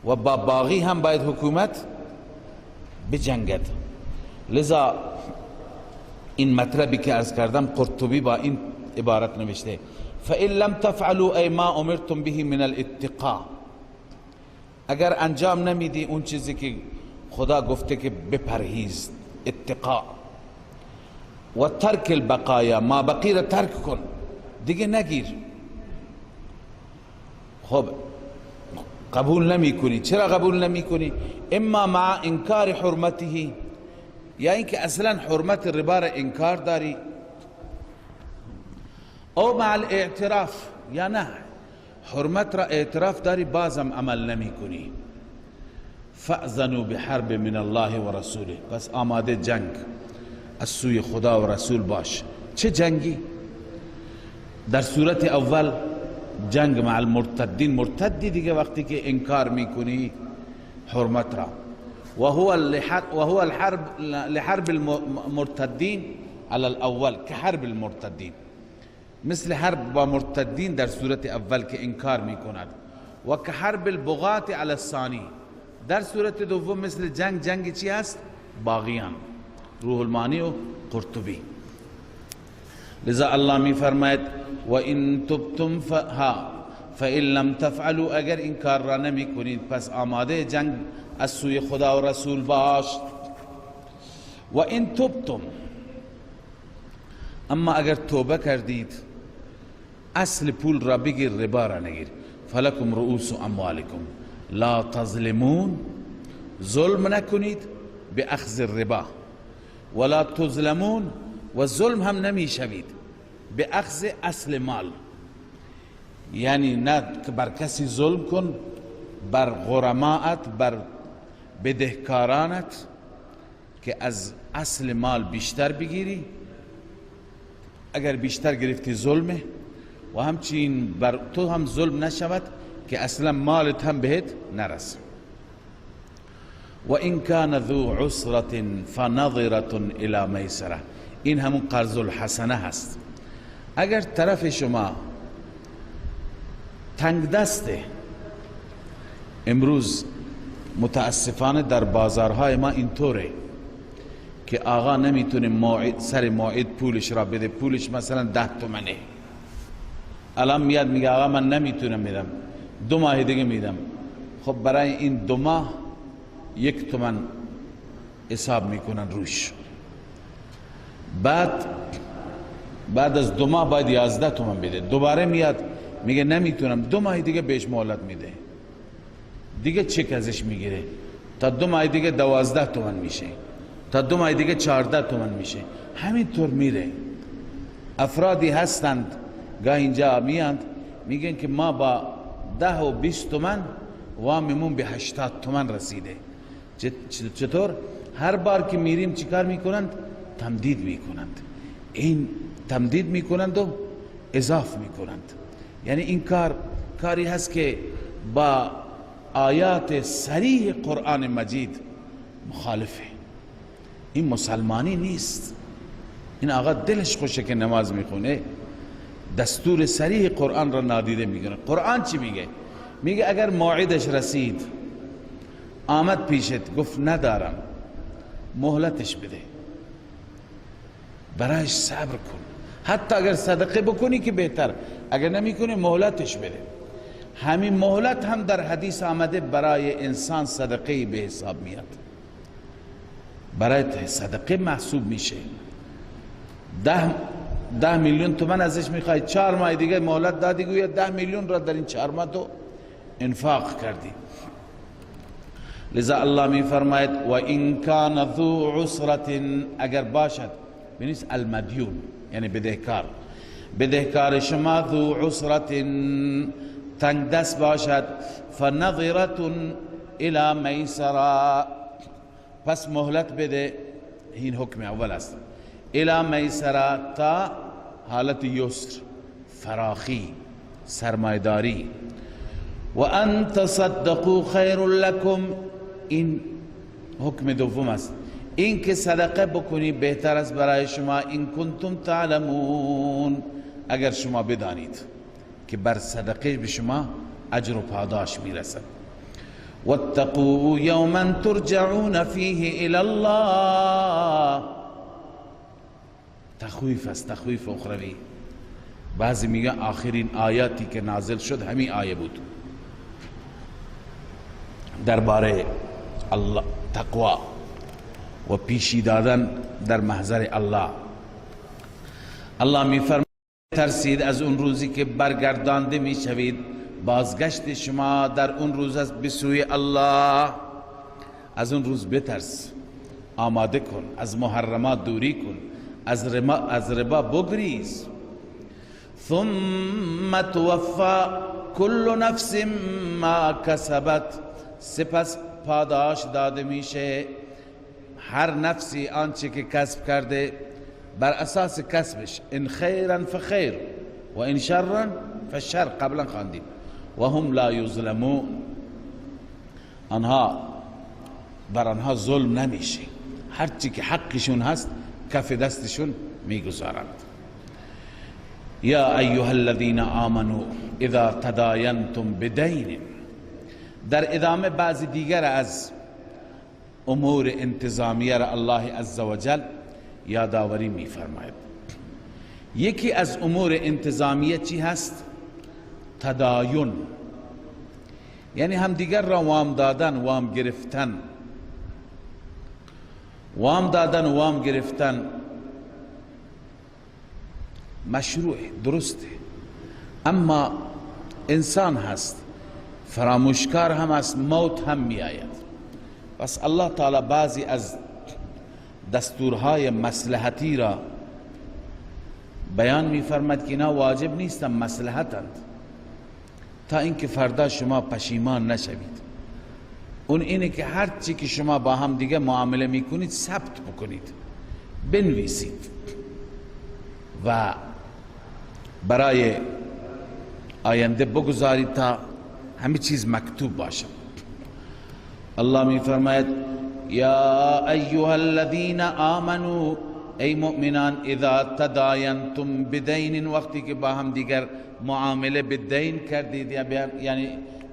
[SPEAKER 1] و با باغی هم باید حکومت بجنگد. لذا این مطلبی که عرض کردم قرطبی با این عبارت نوشته: فَإِنْ لَمْ تَفْعَلُوا أَيْ مَا أُمِرْتُمْ بِهِ مِنَ الْاتِّقَاءِ، اگر انجام نمیدی اون چیزی که خدا گفته که بپرهیز، اتقاء، و ترک البقایا، ما بقی را ترک کن دیگه نگیر. خب قبول نمی کنی، چرا قبول نمی کنی؟ اما مع انکار حرمته، یا اینکه اصلا حرمت ربا را انکار داری، او مع الاعتراف، یا نه حرمت را اعتراف داری بازم عمل نمی کنی. فأذنوا بحرب من الله و رسوله، پس آماده جنگ از سوی خدا و رسول باش. چه جنگی؟ در صورت اول جنگ مع المرتدین، مرتدی دیگه وقتی که انکار میکنی حرمت را، وهو الحرب لحرب المرتدین على الاول كحرب المرتدین، مثل حرب با مرتدین در صورت اول که انکار میکند، و كحرب البغاة على الثانی، در صورت دوم مثل جنگ، جنگ چی هست؟ باغیان. روح المعانی و قرطبی. لذا الله می فرماید و ان تبتم فإن لم تفعلوا، اگر این کار را نمی کنید پس آماده جنگ از سوی خدا و رسول باش. و ان تبتم، اما اگر توبه کردید اصل پول را بگیر، ربا را نگیر. فلکم رؤوس اموالکم لا تظلمون، ظلم نکنید به اخذ الربا، ولا تظلمون، و ظلم هم نمی شوید به اخذ اصل مال. یعنی نه بر کسی ظلم کن، بر غرماءت، بر بدهکارانت که از اصل مال بیشتر بگیری، اگر بیشتر گرفتی ظلمه، و همچنین بر تو هم ظلم نشود که اصلا مالت هم بهت نرسه. و این کان ذو عسرة فنظرة الى میسره، این همون قرض الحسنه هست. اگر طرف شما تنگ دسته، امروز متاسفانه در بازارهای ما اینطوره که آقا نمیتونه موعد، سر موعد پولش را بده، پولش مثلا 10 تومنه، الان میاد میگه آقا من نمیتونم بدم، 2 ماه دیگه میدم. خب برای این 2 ماه 1 تومن حساب میکنن روش، بعد از 2 ماه باید 11 تومن بده، دوباره میاد میگه نمیتونم، 2 ماه دیگه بهش مهلت میده، دیگه چک ازش میگیره، تا 2 ماه دیگه 12 تومن میشه، تا 2 ماه دیگه 14 تومن میشه، همینطور میره. افرادی هستند گاه اینجا میاند میگن که ما با 10 و 20 تومن واممون به 80 تومن رسیده. چطور؟ هر بار که میریم چیکار میکنند؟ تمدید میکنند. این تمدید میکنند و اضاف میکنند. یعنی این کار کاری هست که با آیات صریح قرآن مجید مخالفه. این مسلمانی نیست. این آقا دلش خوشه که نماز میخونه، دستور صریح قرآن را نادیده میگیره. قرآن چی میگه؟ میگه اگر موعدش رسید آمد پیشت گفت ندارم، مهلتش بده، برایش صبر کن، حتی اگر صدقه بکنی که بهتر، اگر نمیکنی مهلتش بده. همین مهلت هم در حدیث آمده برای انسان صدقه به حساب میاد، برای صدقه محسوب میشه. 10 میلیون تومن ازش میخوای، 4 ماه دیگه مهلت دادی، گویا 10 میلیون را در این 4 ماه تو انفاق کردی. لذا الله می فرماید و این کان ذو عسرة، اگر باشد، بنیس المدیون یعنی بدهکار، بدهکار شما ذو عسرة تنگ دست باشد، فنظرة الى میسرا، پس مهلت بده. این حکم اول است، الى میسرا تا حالت یسر، فراخی، سرمایداری. و ان تصدقوا خیر لکم، این حکم دوم است، این که صدقه بکنی بهتر است برای شما، این کنتم تعلمون، اگر شما بدانید که بر صدقه به شما اجر و پاداش میرسد. واتقوا یوما ترجعون فیه الی الله، تخویف است، تخویف اخروی. بعضی میگن آخرین آیاتی که نازل شد همین آیه بود درباره الله، تقوا و پیشی دادن در محضر الله. الله میفرماید ترسید از اون روزی که برگردانده میشوید، بازگشت شما در اون روز است به سوی الله. از اون روز بترس، آماده کن، از محرمات دوری کن، از ربا بگریز. ثم توفى كل نفس ما کسبت، سپس پاداش داده میشه هر نفسی آنچه که کسب کرده بر اساس کسبش، ان خیرا فخیر و ان شرا فشر، قبلا خواندیم. و هم لا یظلمون، آنها بر آنها ظلم نمیشه، هرچی که حقشون هست کف دستشون میگذارند. یا ایها الذین آمنوا اذا تداینتم بدین، در ادامه بعضی دیگر از امور انتظامیه را الله عزوجل یادآوری میفرماید. یکی از امور انتظامیه چی هست؟ تداین، یعنی همدیگر را وام دادن، وام گرفتن. وام دادن، وام گرفتن مشروع، درسته، اما انسان هست، فراموشکار هم هست، موت هم می آید. پس الله تعالی بعضی از دستورهای مصلحتی را بیان می فرماد که اینا واجب نیستند، مصلحتند، تا اینکه فردا شما پشیمان نشوید. اون اینه که هر چی که شما با هم دیگه معامله میکنید ثبت بکنید، بنویسید و برای آینده بگذارید تا همه چیز مکتوب باشه. الله می فرماید یا ایها الذین آمنوا، ای مؤمنان، اذا تداینتم بدین، وقتی که با هم دیگر معامله بدین کردید، یعنی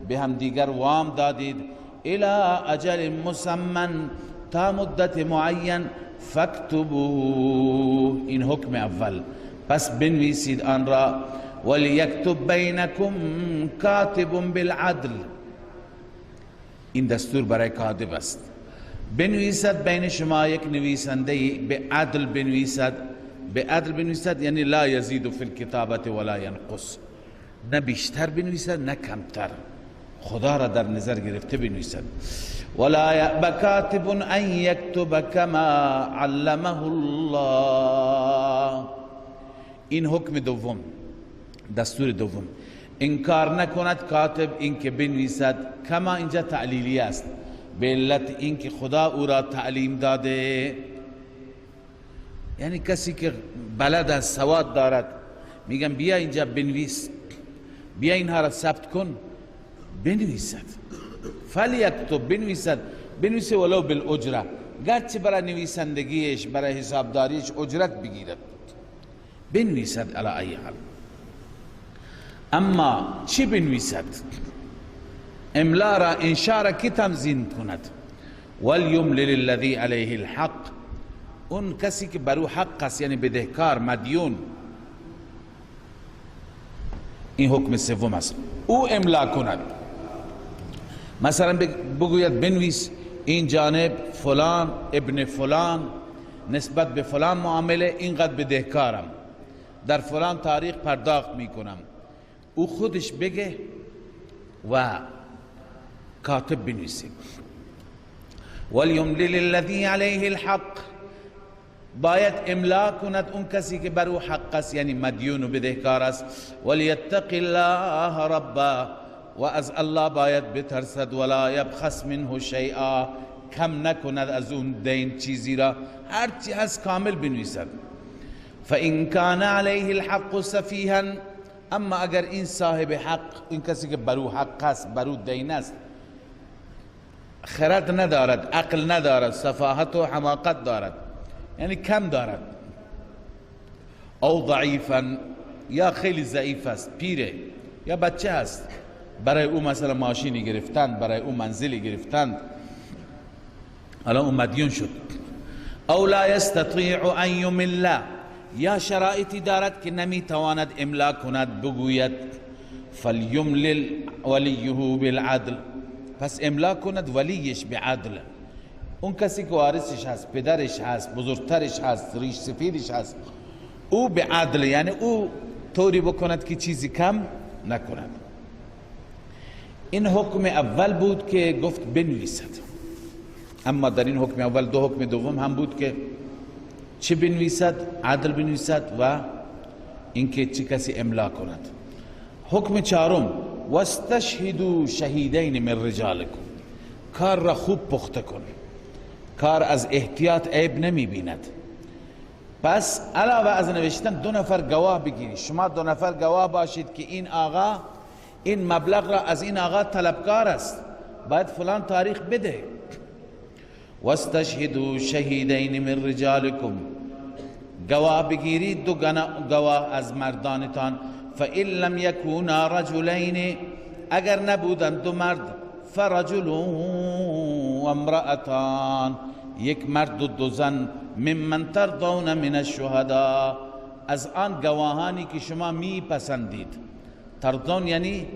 [SPEAKER 1] به هم دیگر وام دادید، الى اجل مسمن، تا مدت معین، فاکتبوه، این حکم اول، پس بنویسید آن را. ولیکتب بینکم کاتب بالعدل، این دستور برای کاتب است، بنویسد بین شما یک نویسنده به عدل بنویسد. به عدل بنویسد یعنی لا یزید فی الکتابت ولا ینقص، نه بیشتر بنویسد نه کمتر، خدا را در نظر گرفته بنویسد. ولا یأب کاتب ان یکتب کما علمه الله، این حکم دوم، دستور دوم، انکار نکند کاتب اینکه بنویسد. کما اینجا تعلیلی است، به علت اینکه خدا او را تعلیم داده، یعنی کسی که بلد است، سواد دارد، میگم بیا اینجا بنویس، بیا اینها را ثبت کن، بنویسد. فلیکتب، بنویسد، بنویسه ولو بالاجره، گرچه برای نویسندگیش، برای حسابداریش اجرت بگیرد، بنویسد علی ای حال. اما چی بنویسد؟ املا را، انشاء را کی تنظیم کند؟ ولیملل الذی علیه الحق، اون کسی که برو حق است، یعنی بدهکار، مدیون. این حکم سوم است، او املا کند. مثلا بگوید بنویس این جانب فلان ابن فلان نسبت به فلان معامله اینقدر بدهکارم، در فلان تاریخ پرداخت میکنم، او خودش بگه و کاتب بنویسه. ولیملل الذی علیه الحق، باید املا کند اون کسی که بر او حق است، یعنی مدیون و بدهکار است. ولیتق الله ربه، و از الله باید بترسد. ولا یبخس منه شیئا، کم نکند از اون دین چیزی را، هرچی هست کامل بنویسد. فإن کان علیه الحق سفیها، اما اگر این صاحب حق، این کسی که بر او حق است، بر او دین است، خرد ندارد، عقل ندارد، سفاهت و حماقت دارد، یعنی کم دارد، او ضعیفا، یا خیلی ضعیف است، پیره یا بچه است، برای او مثلا ماشینی گرفتند، برای او منزلی گرفتند، الان او مدیون شد. او لا یستطیع ان یمل، یا شرایطی دارد که نمیتواند املا کند، بگوید. فلیملل ولیه بالعدل، پس املا کند ولیش به عدل، اون کسی که وارثش هست، پدرش هست، بزرگترش هست، ریش سفیدش هست، او به عدل، یعنی او طوری بکند که چیزی کم نکند. این حکم اول بود که گفت بنویسد. اما در این حکم اول دو حکم دوم هم بود که چه بنویسد، عدل بنویسد و اینکه چه کسی املا کند. حکم چهارم، واستشهدوا شهیدین من رجالکم، کار را خوب پخته کن، کار از احتیاط عیب نمی بیند. پس علاوه از نوشتن دو نفر گواه بگیری، شما دو نفر گواه باشید که این آقا این مبلغ را از این آقا طلبکار است، باید فلان تاریخ بده. واستشهدوا شهیدین من رجالکم، گواه بگیرید دو گواه از مردانتان. فإن لم یکونا رجلین، اگر نبودند دو مرد، فرجل و امرأتان، یک مرد و دو زن، ممن ترضون من الشهداء، از آن گواهانی که شما می پسندید. ترضون یعنی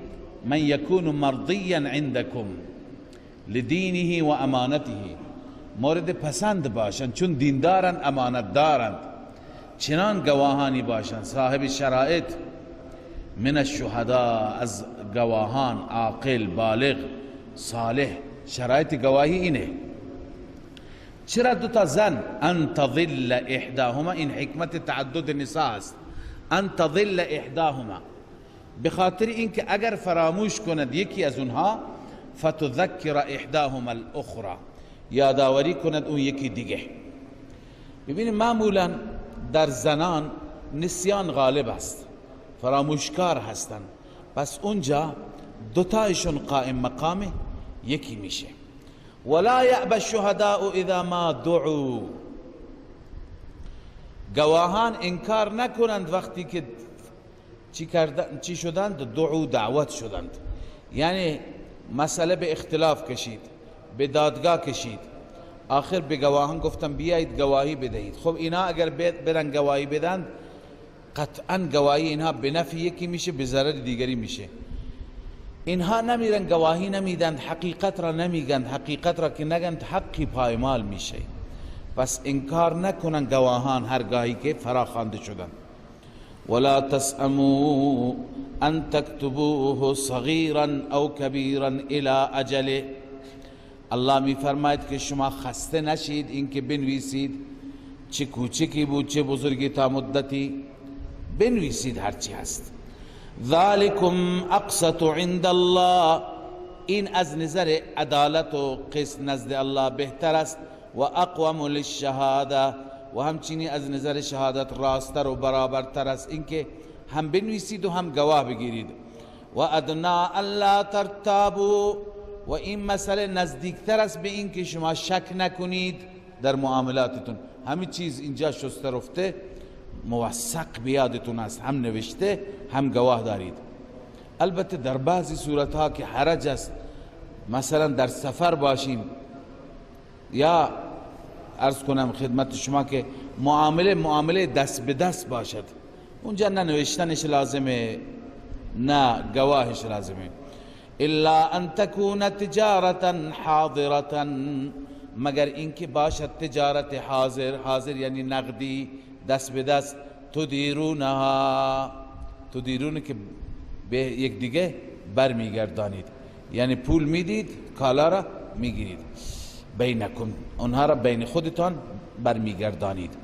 [SPEAKER 1] من یکون مرضیا عندکم لدینه و امانته، مورد پسند باشند چون دیندارند، امانت دارند، چنان گواهانی باشند صاحب شرایط. من الشهداء، از گواهان عاقل، بالغ، صالح، شرایط گواهی اینه. چرا دو تا زن؟ ان تضل احداهما، این حکمت تعدد نساء است. ان تضل احداهما، به خاطر اینکه اگر فراموش کند یکی از اونها، فتذکر احداهما الاخرى، یادآوری کند اون یکی دیگه. ببینید معمولا در زنان نسیان غالب است، فراموشکار هستند، پس اونجا دوتایشون قائم مقام یکی میشه. ولا یأبى الشهداء اذا ما دعوا، گواهان انکار نکنند وقتی که چی شدند؟ دعو، دعوت شدند، یعنی مسئله به اختلاف کشید، به دادگاه کشید، آخر به گواهان گفتن بیایید گواهی بدهید. خب اینا اگر برن گواهی بدن، قطعا گواهی اینها به نفع یکی میشه، به ضرر دیگری میشه. اینها نمیرن گواهی نمیدند، حقیقت را نمیگند، حقیقت را که نگند حقی پایمال میشه. پس انکار نکنن گواهان هرگاهی که فراخوانده شدند. ولا تسأموا ان تكتبوه صغیرا او کبیرا الى اجله، الله میفرماید که شما خسته نشید اینکه بنویسید، چه کوچکی بود چه بزرگی، تا مدتی بنویسید هرچی هست. ذالکم اقسط عند الله، این از نظر عدالت و قسط نزد الله بهتر است. و اقوم للشهاده، و همچنین از نظر شهادت راستر و برابرتر است، اینکه هم بنویسید و هم گواه بگیرید. و ادنا الا ترتابوا، و این مسئله نزدیکتر است به اینکه شما شک نکنید در معاملاتتون. همین چیز اینجا شسته رفته موثق بیادتون است، هم نوشته هم گواه دارید. البته در بعضی صورتها که حرج است، مثلا در سفر باشیم یا عرض کنم خدمت شما که معامله دست به دست باشد، اونجا نه نوشتنش لازمه نه گواهش لازمه. الا ان تكون تجارتا حاضرة، مگر اینکه باشد تجارت حاضر، حاضر یعنی نقدی دست به دست، تدیرونها، تدیرون که به یک دیگه برمیگردانید، یعنی پول میدید کالا را میگیرید، بینکم، آنها را بین خودتان برمیگردانید.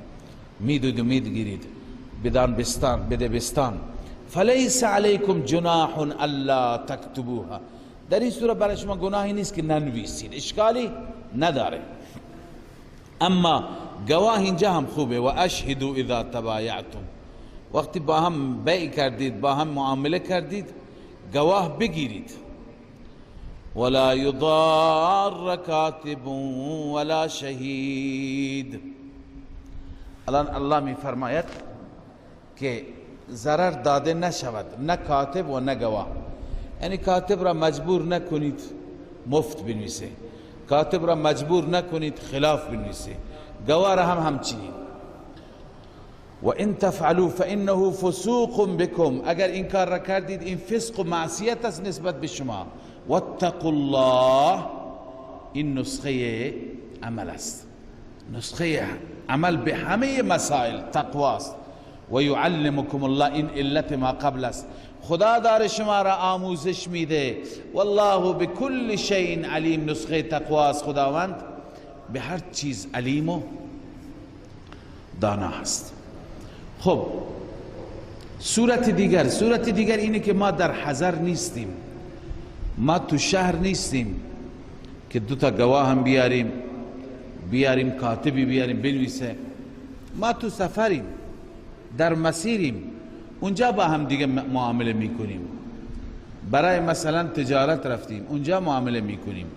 [SPEAKER 1] میدید و میگیرید، بدان بستان، بده بستان، فلیس علیکم جناح الا تکتبوها، در این صورت برای شما گناهی نیست که ننویسید، اشکالی نداره. اما گواه اینجا هم خوبه، و اشهدوا اذا تبایعتم، وقتی با هم بیع کردید، با هم معامله کردید، گواه بگیرید. ولا یضار کاتب ولا شهید. الان الله می فرماید که ضرر داده نشود، نه کاتب و نه گواه. یعنی کاتب را مجبور نکنید مفت بنویسه، کاتب را مجبور نکنید خلاف بنویسه، گواه را هم همچنین. و ان تفعلوا فانه فسوق بكم، اگر این کار را کردید این فسق و معصیت است نسبت به شما. واتقوا الله، این نسخه عمل است، نسخه عمل به همه مسائل تقواست. و یعلمکم الله، این علت ما قبل است، خدا دار شما را آموزش میده. والله بكل شیء علیم، نسخه تقواست، خداوند به هر چیز علیم و دانا هست. خب صورت دیگر، صورت دیگر اینه که ما در حضر نیستیم، ما تو شهر نیستیم که دو تا گواه هم بیاریم، بیاریم کاتبی بیاریم بنویسه. ما تو سفریم، در مسیریم، اونجا با هم دیگه معامله میکنیم. برای مثلا تجارت رفتیم، اونجا معامله میکنیم.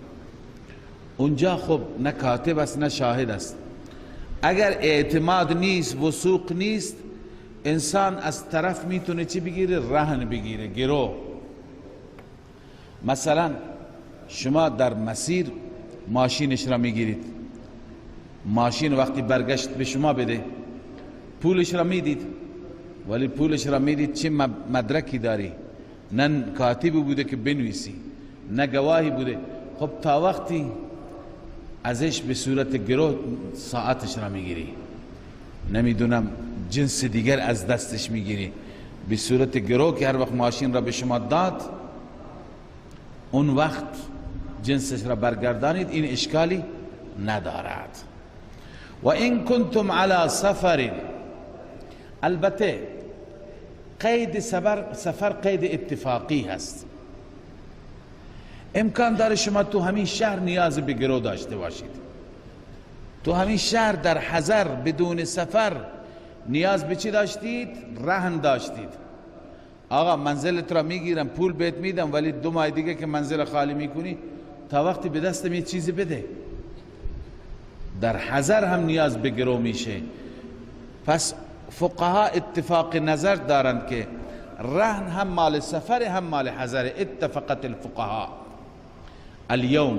[SPEAKER 1] اونجا خب نه کاتب است نه شاهد است. اگر اعتماد نیست، وثوق نیست، انسان از طرف میتونه چی بگیره؟ رهن بگیره، گرو. مثلا شما در مسیر ماشینش را میگیرید، ماشین وقتی برگشت به شما بده پولش را میدید، ولی پولش را میدید چه مدرکی داری؟ نه کاتبی بوده که بنویسی، نه گواهی بوده. خب تا وقتی ازش به صورت گروه ساعتش را میگیری، نمیدونم جنس دیگر از دستش میگیری، به صورت گروه که هر وقت ماشین را به شما داد اون وقت جنسش را برگردانید، این اشکالی ندارد. و این کنتم علی سفر، البته قید سفر قید اتفاقی هست. امکان داره شما تو همین شهر نیاز به گرو داشته باشید، تو همین شهر در حضر بدون سفر نیاز به چی داشتید؟ رهن داشتید. آقا منزلت را میگیرم، پول بهت میدم، ولی 2 ماه دیگه که منزل خالی میکنی تا وقتی به دستم یه چیزی بده. در حضر هم نیاز به گرو میشه. پس فقها اتفاق نظر دارند که رهن هم مال سفر هم مال حضر. اتفقت الفقهاء اليوم،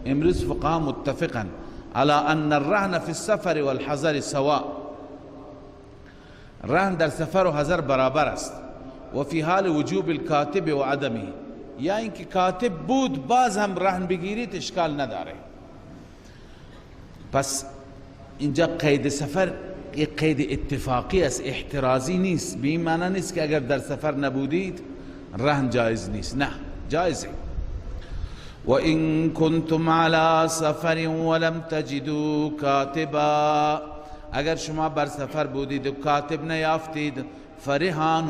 [SPEAKER 1] امروز فقها متفقا على ان الرهن في السفر والحضر سواء، رهن در سفر و حضر برابر است. و فی حال وجوب الكاتب و عدمه، یا اینکه کاتب بود باز هم رهن بگیرید اشکال نداره. پس اینجا قید سفر یک قید اتفاقی است، احترازی نیست. به این معنی نیست که اگر در سفر نبودید رهن جایز نیست، نه جایزه. و این کنتم علی سفر ولم تجدوا کاتبا، اگر شما بر سفر بودید و کاتب نیافتید، فرهان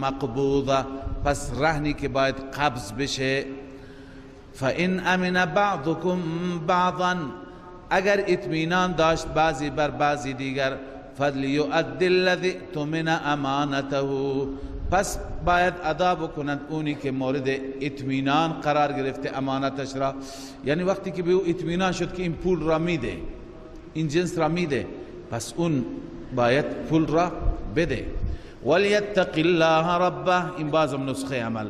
[SPEAKER 1] مقبوضه، پس رهنی که باید قبض بشه. فإن امن بعضكم بعضا، اگر اطمینان داشت بعضی بر بعضی دیگر، فلیؤد الذی اؤتمن امانته، پس باید ادا بکنند اونی که مورد اطمینان قرار گرفته امانتش را. یعنی وقتی که به او اطمینان شد که این پول را میده، این جنس را میده، پس اون باید پول را بده. ولیتق الله ربه، این بازم نسخه عمل،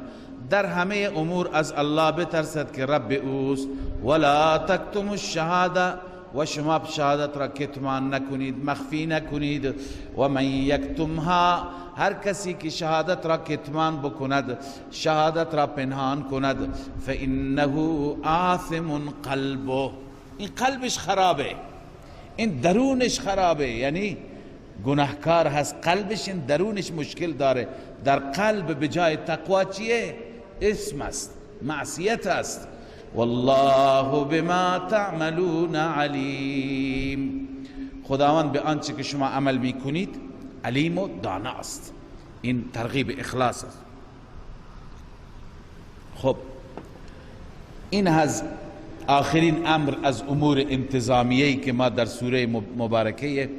[SPEAKER 1] در همه امور از الله بترسد که رب اوست. ولا تکتم الشهاده، و شما شهادت را کتمان نکنید، مخفی نکنید. و من یکتمها، هر کسی که شهادت را کتمان بکند، شهادت را پنهان کند، فانه آثم قلبه، این قلبش خرابه، این درونش خرابه، یعنی گناهکار هست قلبش، این درونش مشکل داره. در قلب بجای تقوا چیه؟ اسم است، معصیت است. والله بما تعملون علیم، خداوند به آنچه که شما عمل میکنید علیم و دانا است. این ترغیب اخلاص است. خب این از آخرین امر از امور انتظامیه‌ای که ما در سوره مبارکه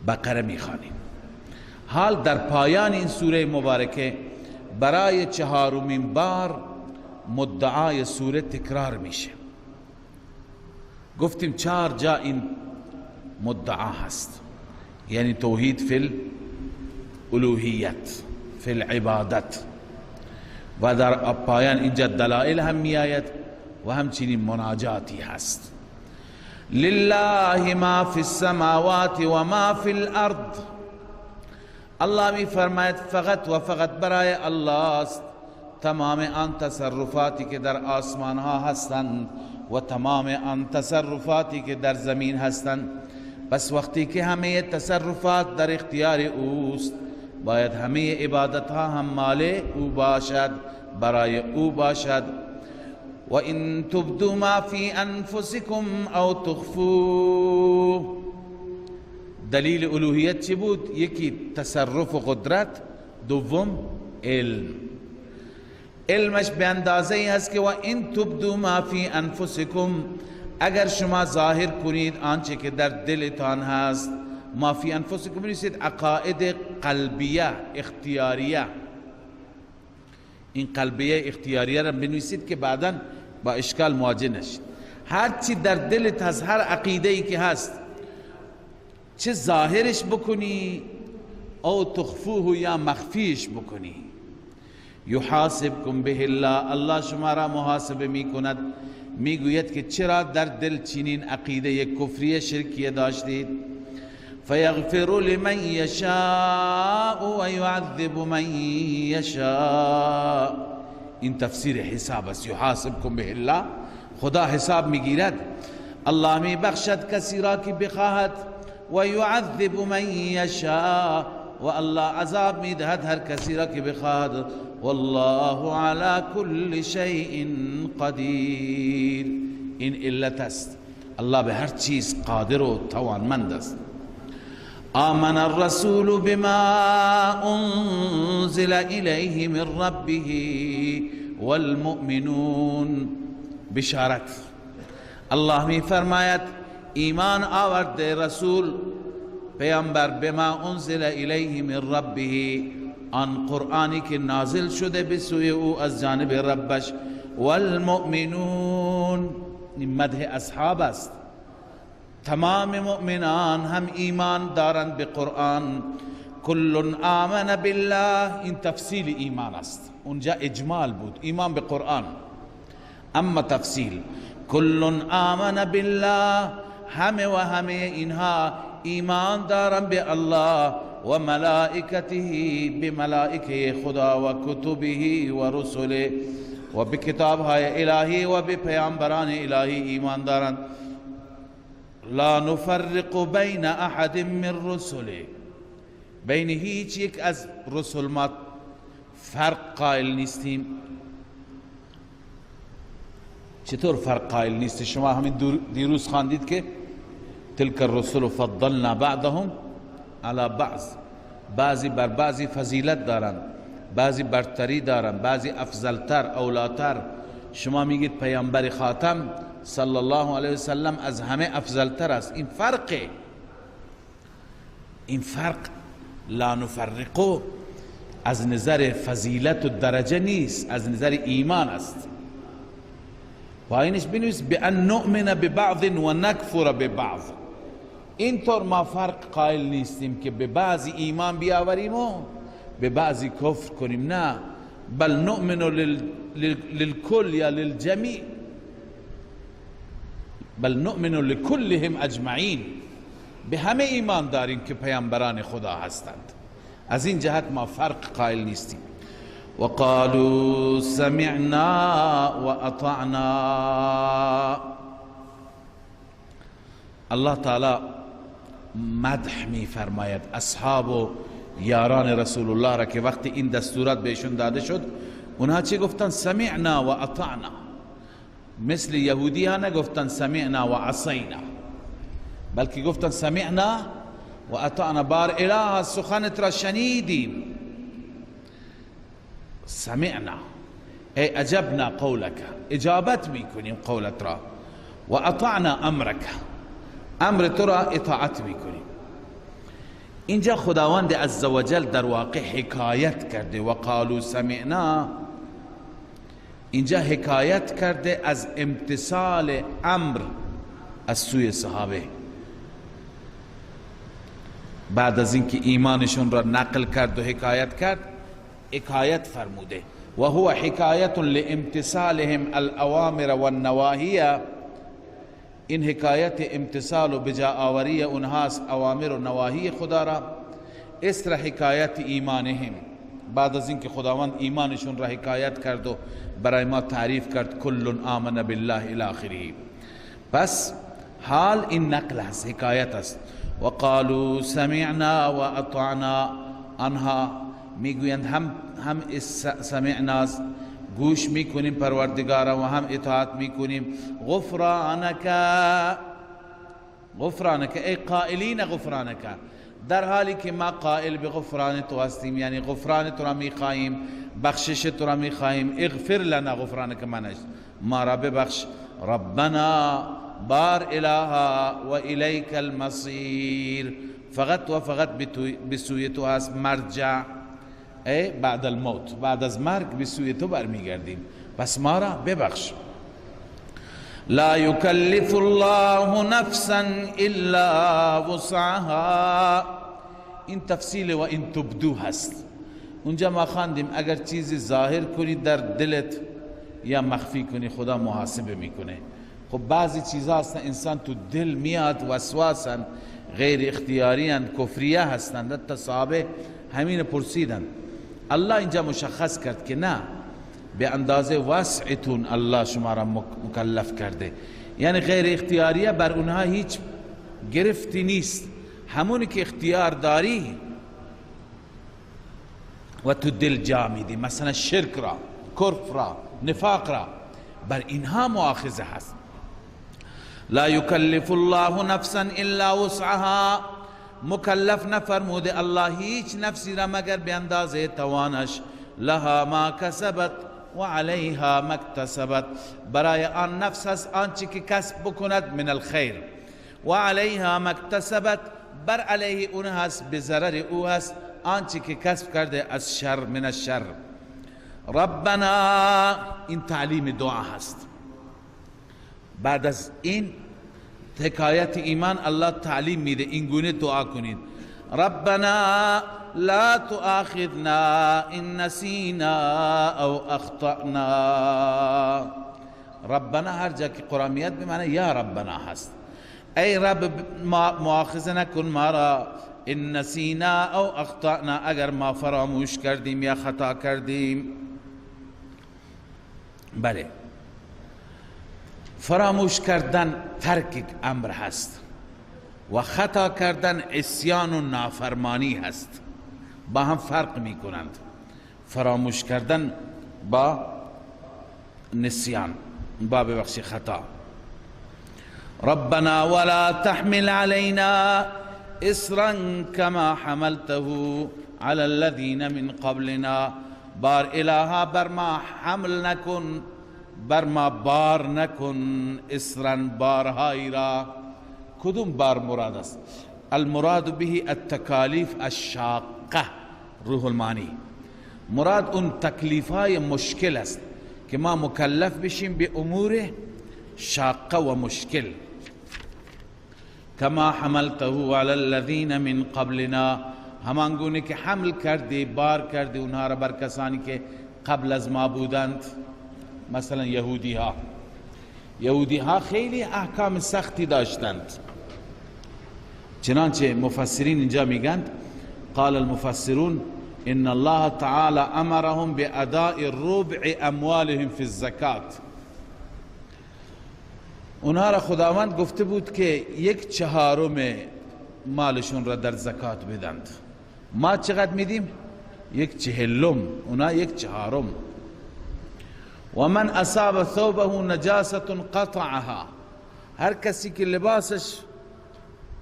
[SPEAKER 1] بقره میخوانیم. حال در پایان این سوره مبارکه برای چهارمین بار مدعای سوره تکرار میشه. گفتیم 4 جا این مدعا هست، یعنی توحید فی الالوهیت، فی العبادت، و در پایان اینجا دلائل هم میآید و همچنین مناجاتی هست. لله ما فی السماوات و ما فی الارض. الله می فرماید فقط و فقط برای الله است تمام آن تصرفاتی که در آسمان ها هستند و تمام آن تصرفاتی که در زمین هستند. پس وقتی که همه تصرفات در اختیار اوست، باید همه عبادت ها هم مال او باشد، برای او باشد. و ان تبدوا ما فی انفسکم او تخفوه. دلیل الوهیت چی بود؟ یکی تصرف و قدرت، دوم علم. علمش به اندازه ای هست که و ان تبدوا ما فی انفسکم، اگر شما ظاهر کنید آنچه که در دلتان هست. ما فی انفسکم بنویسید عقاید قلبیه اختیاریه. این قلبیه اختیاریه را بنویسید که بعدا با اشکال مواجه نشید. هر چی در دلت هست، هر عقیده ای که هست، چه ظاهرش بکنی او تخفوه یا مخفیش بکنی، یحاسبکم به الله، الله شما را محاسبه میکند. میگوید که چرا در دل چنین عقیده کفری شرکیه داشتید؟ فیغفر لمن یشاء و یعذب من یشاء. این تفسیر حساب است. یحاسبکم به الله، خدا حساب میگیرد. الله میبخشد کسی را که بخواهد، و یعذب من یشاء، و الله عذاب میدهد هر کسی را که بخواهد. والله على كل شیء قدیر. این علت است، الله به هر چیز قادر و توانمند است. آمن الرسول بما انزل الیه من ربه والمؤمنون. بشارت، الله می فرماید ایمان آورده رسول پیامبر بما انزل الیه من ربه، آن قرآنی که نازل شده به سوی او از جانب ربش. والمؤمنون، این مدح اصحاب است. تمام مؤمنان هم ایمان دارند به قرآن. کل آمن بالله، این تفصیل ایمان است. اونجا اجمال بود، ایمان به قرآن. اما تفصیل کل آمن بالله، همه و همه اینها ایمان دارند به الله و ملائکته، به ملائکه خدا، و کتبه و رسله، و به کتابهای الهی و به پیامبران الهی ایمان دارند. لا نفرق بین احد من رسله، بین هیچ یک از رسل ما فرق قائل نیستیم. چطور فرق قائل نیستی؟ شما همین دیروز خواندید که تلك الرسل فضلنا بعضهم على بعض، بعضی بر بعضی فضیلت دارند، بعضی برتری دارند، بعضی افضلتر، اولاتر. شما میگید پیامبر خاتم صلی الله علیه وسلم از همه افضلتر است. این فرقه، این فرق لا نفرقو از نظر فضیلت و درجه نیست، از نظر ایمان است. پایینش بنویس بأن نؤمن ببعض و نکفر ببعض. اینطور ما فرق قائل نیستیم که به بعضی ایمان بیاوریم و به بعضی کفر کنیم، نه، بل نؤمن للکل یا للجمیع، بل نؤمن لکلهم اجمعین. به همه ایمان داریم که پیامبران خدا هستند. از این جهت ما فرق قائل نیستیم. وقالوا سمعنا واطعنا. الله تعالی مدح می فرماید اصحاب و یاران رسول الله را که وقتی این دستورات بهشون داده شد اونها چی گفتن؟ سمعنا و اطعنا. مثل یهودی ها نگفتن سمعنا و عصینا، بلکه گفتن سمعنا و اطعنا، بار اله سخنت را شنیدیم. سمعنا ای اجبنا قولک، اجابت میکنیم قولت را، و اطعنا امرک، امر تو را اطاعت میکنیم. اینجا خداوند عزوجل در واقع حکایت کرده و قالوا سمعنا، اینجا حکایت کرده از امتثال امر از سوی صحابه. بعد از اینکه ایمانشون را نقل کرد و حکایت کرد، حکایت فرموده و هو حکایت لامتثالهم الاوامر والنواهی. این حکایت امتثال و بجا آوری اونهاست اوامر و نواهی خدا را، اسر حکایت ایمانهم. بعد از اینکه خداوند ایمانشون را حکایت کرد و برای ما تعریف کرد کل آمن بالله الی آخره. پس حال این نقل است، حکایت است. و قالوا سمعنا و اطعنا، آنها میگویند هم سمعنا، گوش میکنیم پروردگارا و هم اطاعت میکنیم. غفرانک، غفرانک ای قائلین غفرانک، در حالی که ما قائل به غفران تو هستیم، یعنی غفران تو را میخواهیم، بخشش تو را میخواهیم. اغفر لنا غفرانک، منش ما را ببخش. ربنا بار الها و الیک المصیر، فقط و فقط به سوی تو هست مرجع، ای بعد الموت، بعد از مرگ به سوی تو برمیگردیم، پس ما را ببخش. لا یکلف الله نفسا الا وسعها، این تفصیل و این تبدو هست. اونجا ما خواندیم اگر چیزی ظاهر کنی در دلت یا مخفی کنی خدا محاسبه میکنه. خب بعضی چیزها هستن انسان تو دل میاد، وسواسن، غیر اختیاری هن، کفریه هستند. حتی صحابه همین پرسیدن، الله اینجا مشخص کرد که نه، به اندازه وسعتون الله شما را مکلف کرده، یعنی غیر اختیاریه بر اونها هیچ گرفتی نیست. همونی که اختیار داری و تو دل جا میدی، مثلا شرک را، کفر را، نفاق را، بر اینها مؤاخذه هست. لا یکلف الله نفسا الا وسعها، مکلف نفرموده الله هیچ نفسی را مگر به اندازه توانش. لها ما کسبت و علیها ما اکتسبت، برای آن نفس هست آنچه که کسب بکند من الخیر، و علیها ما اکتسبت، بر علیه اون هست، به ضرر او هست آنچه که کسب کرده از شر، من الشر. ربنا، این تعلیم دعا هست. بعد از این حکایت ایمان الله تعلیم میده این گونه دعا کنید. ربنا لا تؤاخذنا ان نسینا او اخطأنا. ربنا هر جا که قرآن میاد به معنی یا ربنا هست، ای رب مؤاخذه نکن ما را، ان نسینا او اخطأنا، اگر ما فراموش کردیم یا خطا کردیم. بله، فراموش کردن ترک امر هست و خطا کردن عصیان و نافرمانی هست، با هم فرق می کنند. فراموش کردن با نسیان، با ببخشی خطا. ربنا ولا تحمل علينا اصرا كما حملته على الذين من قبلنا، بار الها بر ما حمل نکن، بر ما بار نکن، اصرا بارهایی را. کدوم بار مراد است؟ المراد به التکالیف الشاقه، روح المانی. مراد اون تکلیف های مشکل است که ما مکلف بشیم به امور شاقه و مشکل. کما حملته علی الذین من قبلنا، همان گونه که حمل کردی، بار کردی اونها را بر کسانی که قبل از ما بودند، مثلا یهودی ها. یهودی ها خیلی احکام سختی داشتند، چنانچه مفسرین اینجا میگند قال المفسرون ان الله تعالی امرهم باداء ربع اموالهم فی الزکات. اونها را خداوند گفته بود که 1/4 مالشون را در زکات بدند. ما چقدر میدیم؟ 1/40، اونا 1/4. و من اصاب ثوبه نجاسة قطعها، هر کسی که لباسش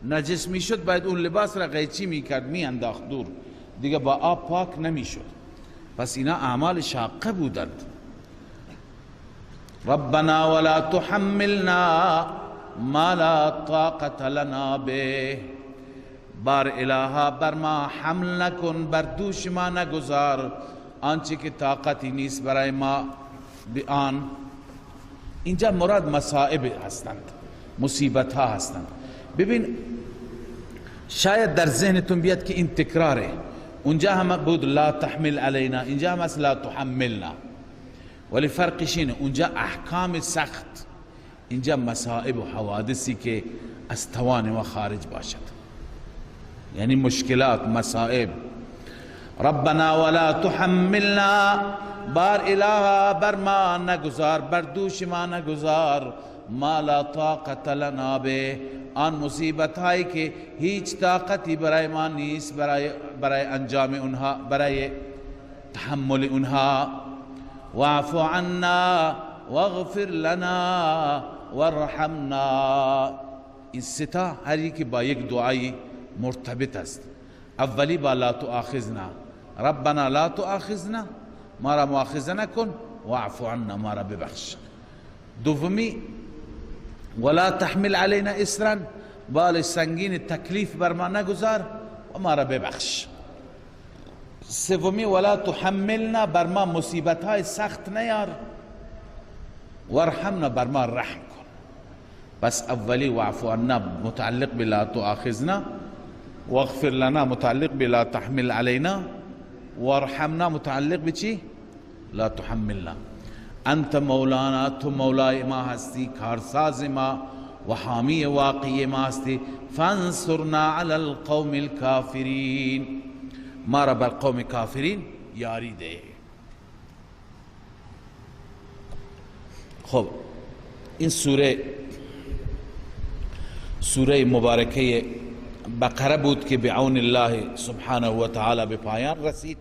[SPEAKER 1] نجس میشد باید اون لباس را قیچی میکرد، میانداخت دور، دیگه با آب پاک نمیشد. پس اینا اعمال شاقه بودند. ربنا ولا تحملنا ما لا طاقة لنا به، بار الها بر ما حمل نکن، بر دوش ما نگذار آنچه که طاقتی نیست برای ما به آن. اینجا مراد مصائب هستند، مصیبت ها هستند. ببین شاید در ذهنتون بیاد که این تکراره، اونجا هم بود لا تحمل علینا، اینجا هم هست لا تحملنا، ولی فرقش اینه اونجا احکام سخت، اینجا مصائب و حوادثی که از توان ما خارج باشد، یعنی مشکلات، مصائب. ربنا ولا تحملنا، بار الها بر ما نگذار، بر دوش ما نگذار، ما لا طاقت لنا به، آن مصیبت هایی که هیچ طاقتی برای ما نیست، برای انجام اونها، برای تحمل اونها. واعف عنا واغفر لنا وارحمنا. این ستا هر یکی با یک دعای مرتبط است. اولی با لا تؤاخذنا، ربنا لا تؤاخذنا، ما را مؤاخذه نکن، واعف عنا، ما را ببخش. دومی ولا تحمل علینا اسرا، بال سنگین تکلیف بر ما نگذار و ما را ببخش. سومی ولا تحملنا، بر ما مصیبت های سخت نیار، وارحمنا، بر ما رحم کن. پس اولی واعف عنا متعلق بلا تؤاخذنا، واغفر لنا متعلق بلا تحمل علینا، وارحمنا متعلق بچی؟ لا تحملنا. انت مولانا، تو مولای ما هستی، کارساز ما و حامی واقعی ما هستی. فانصرنا علی القوم الكافرین، ما را بر قوم کافرین یاری ده. خب این سوره، سوره مبارکه بقره بود که بعون الله سبحانه و تعالی به پایان رسید.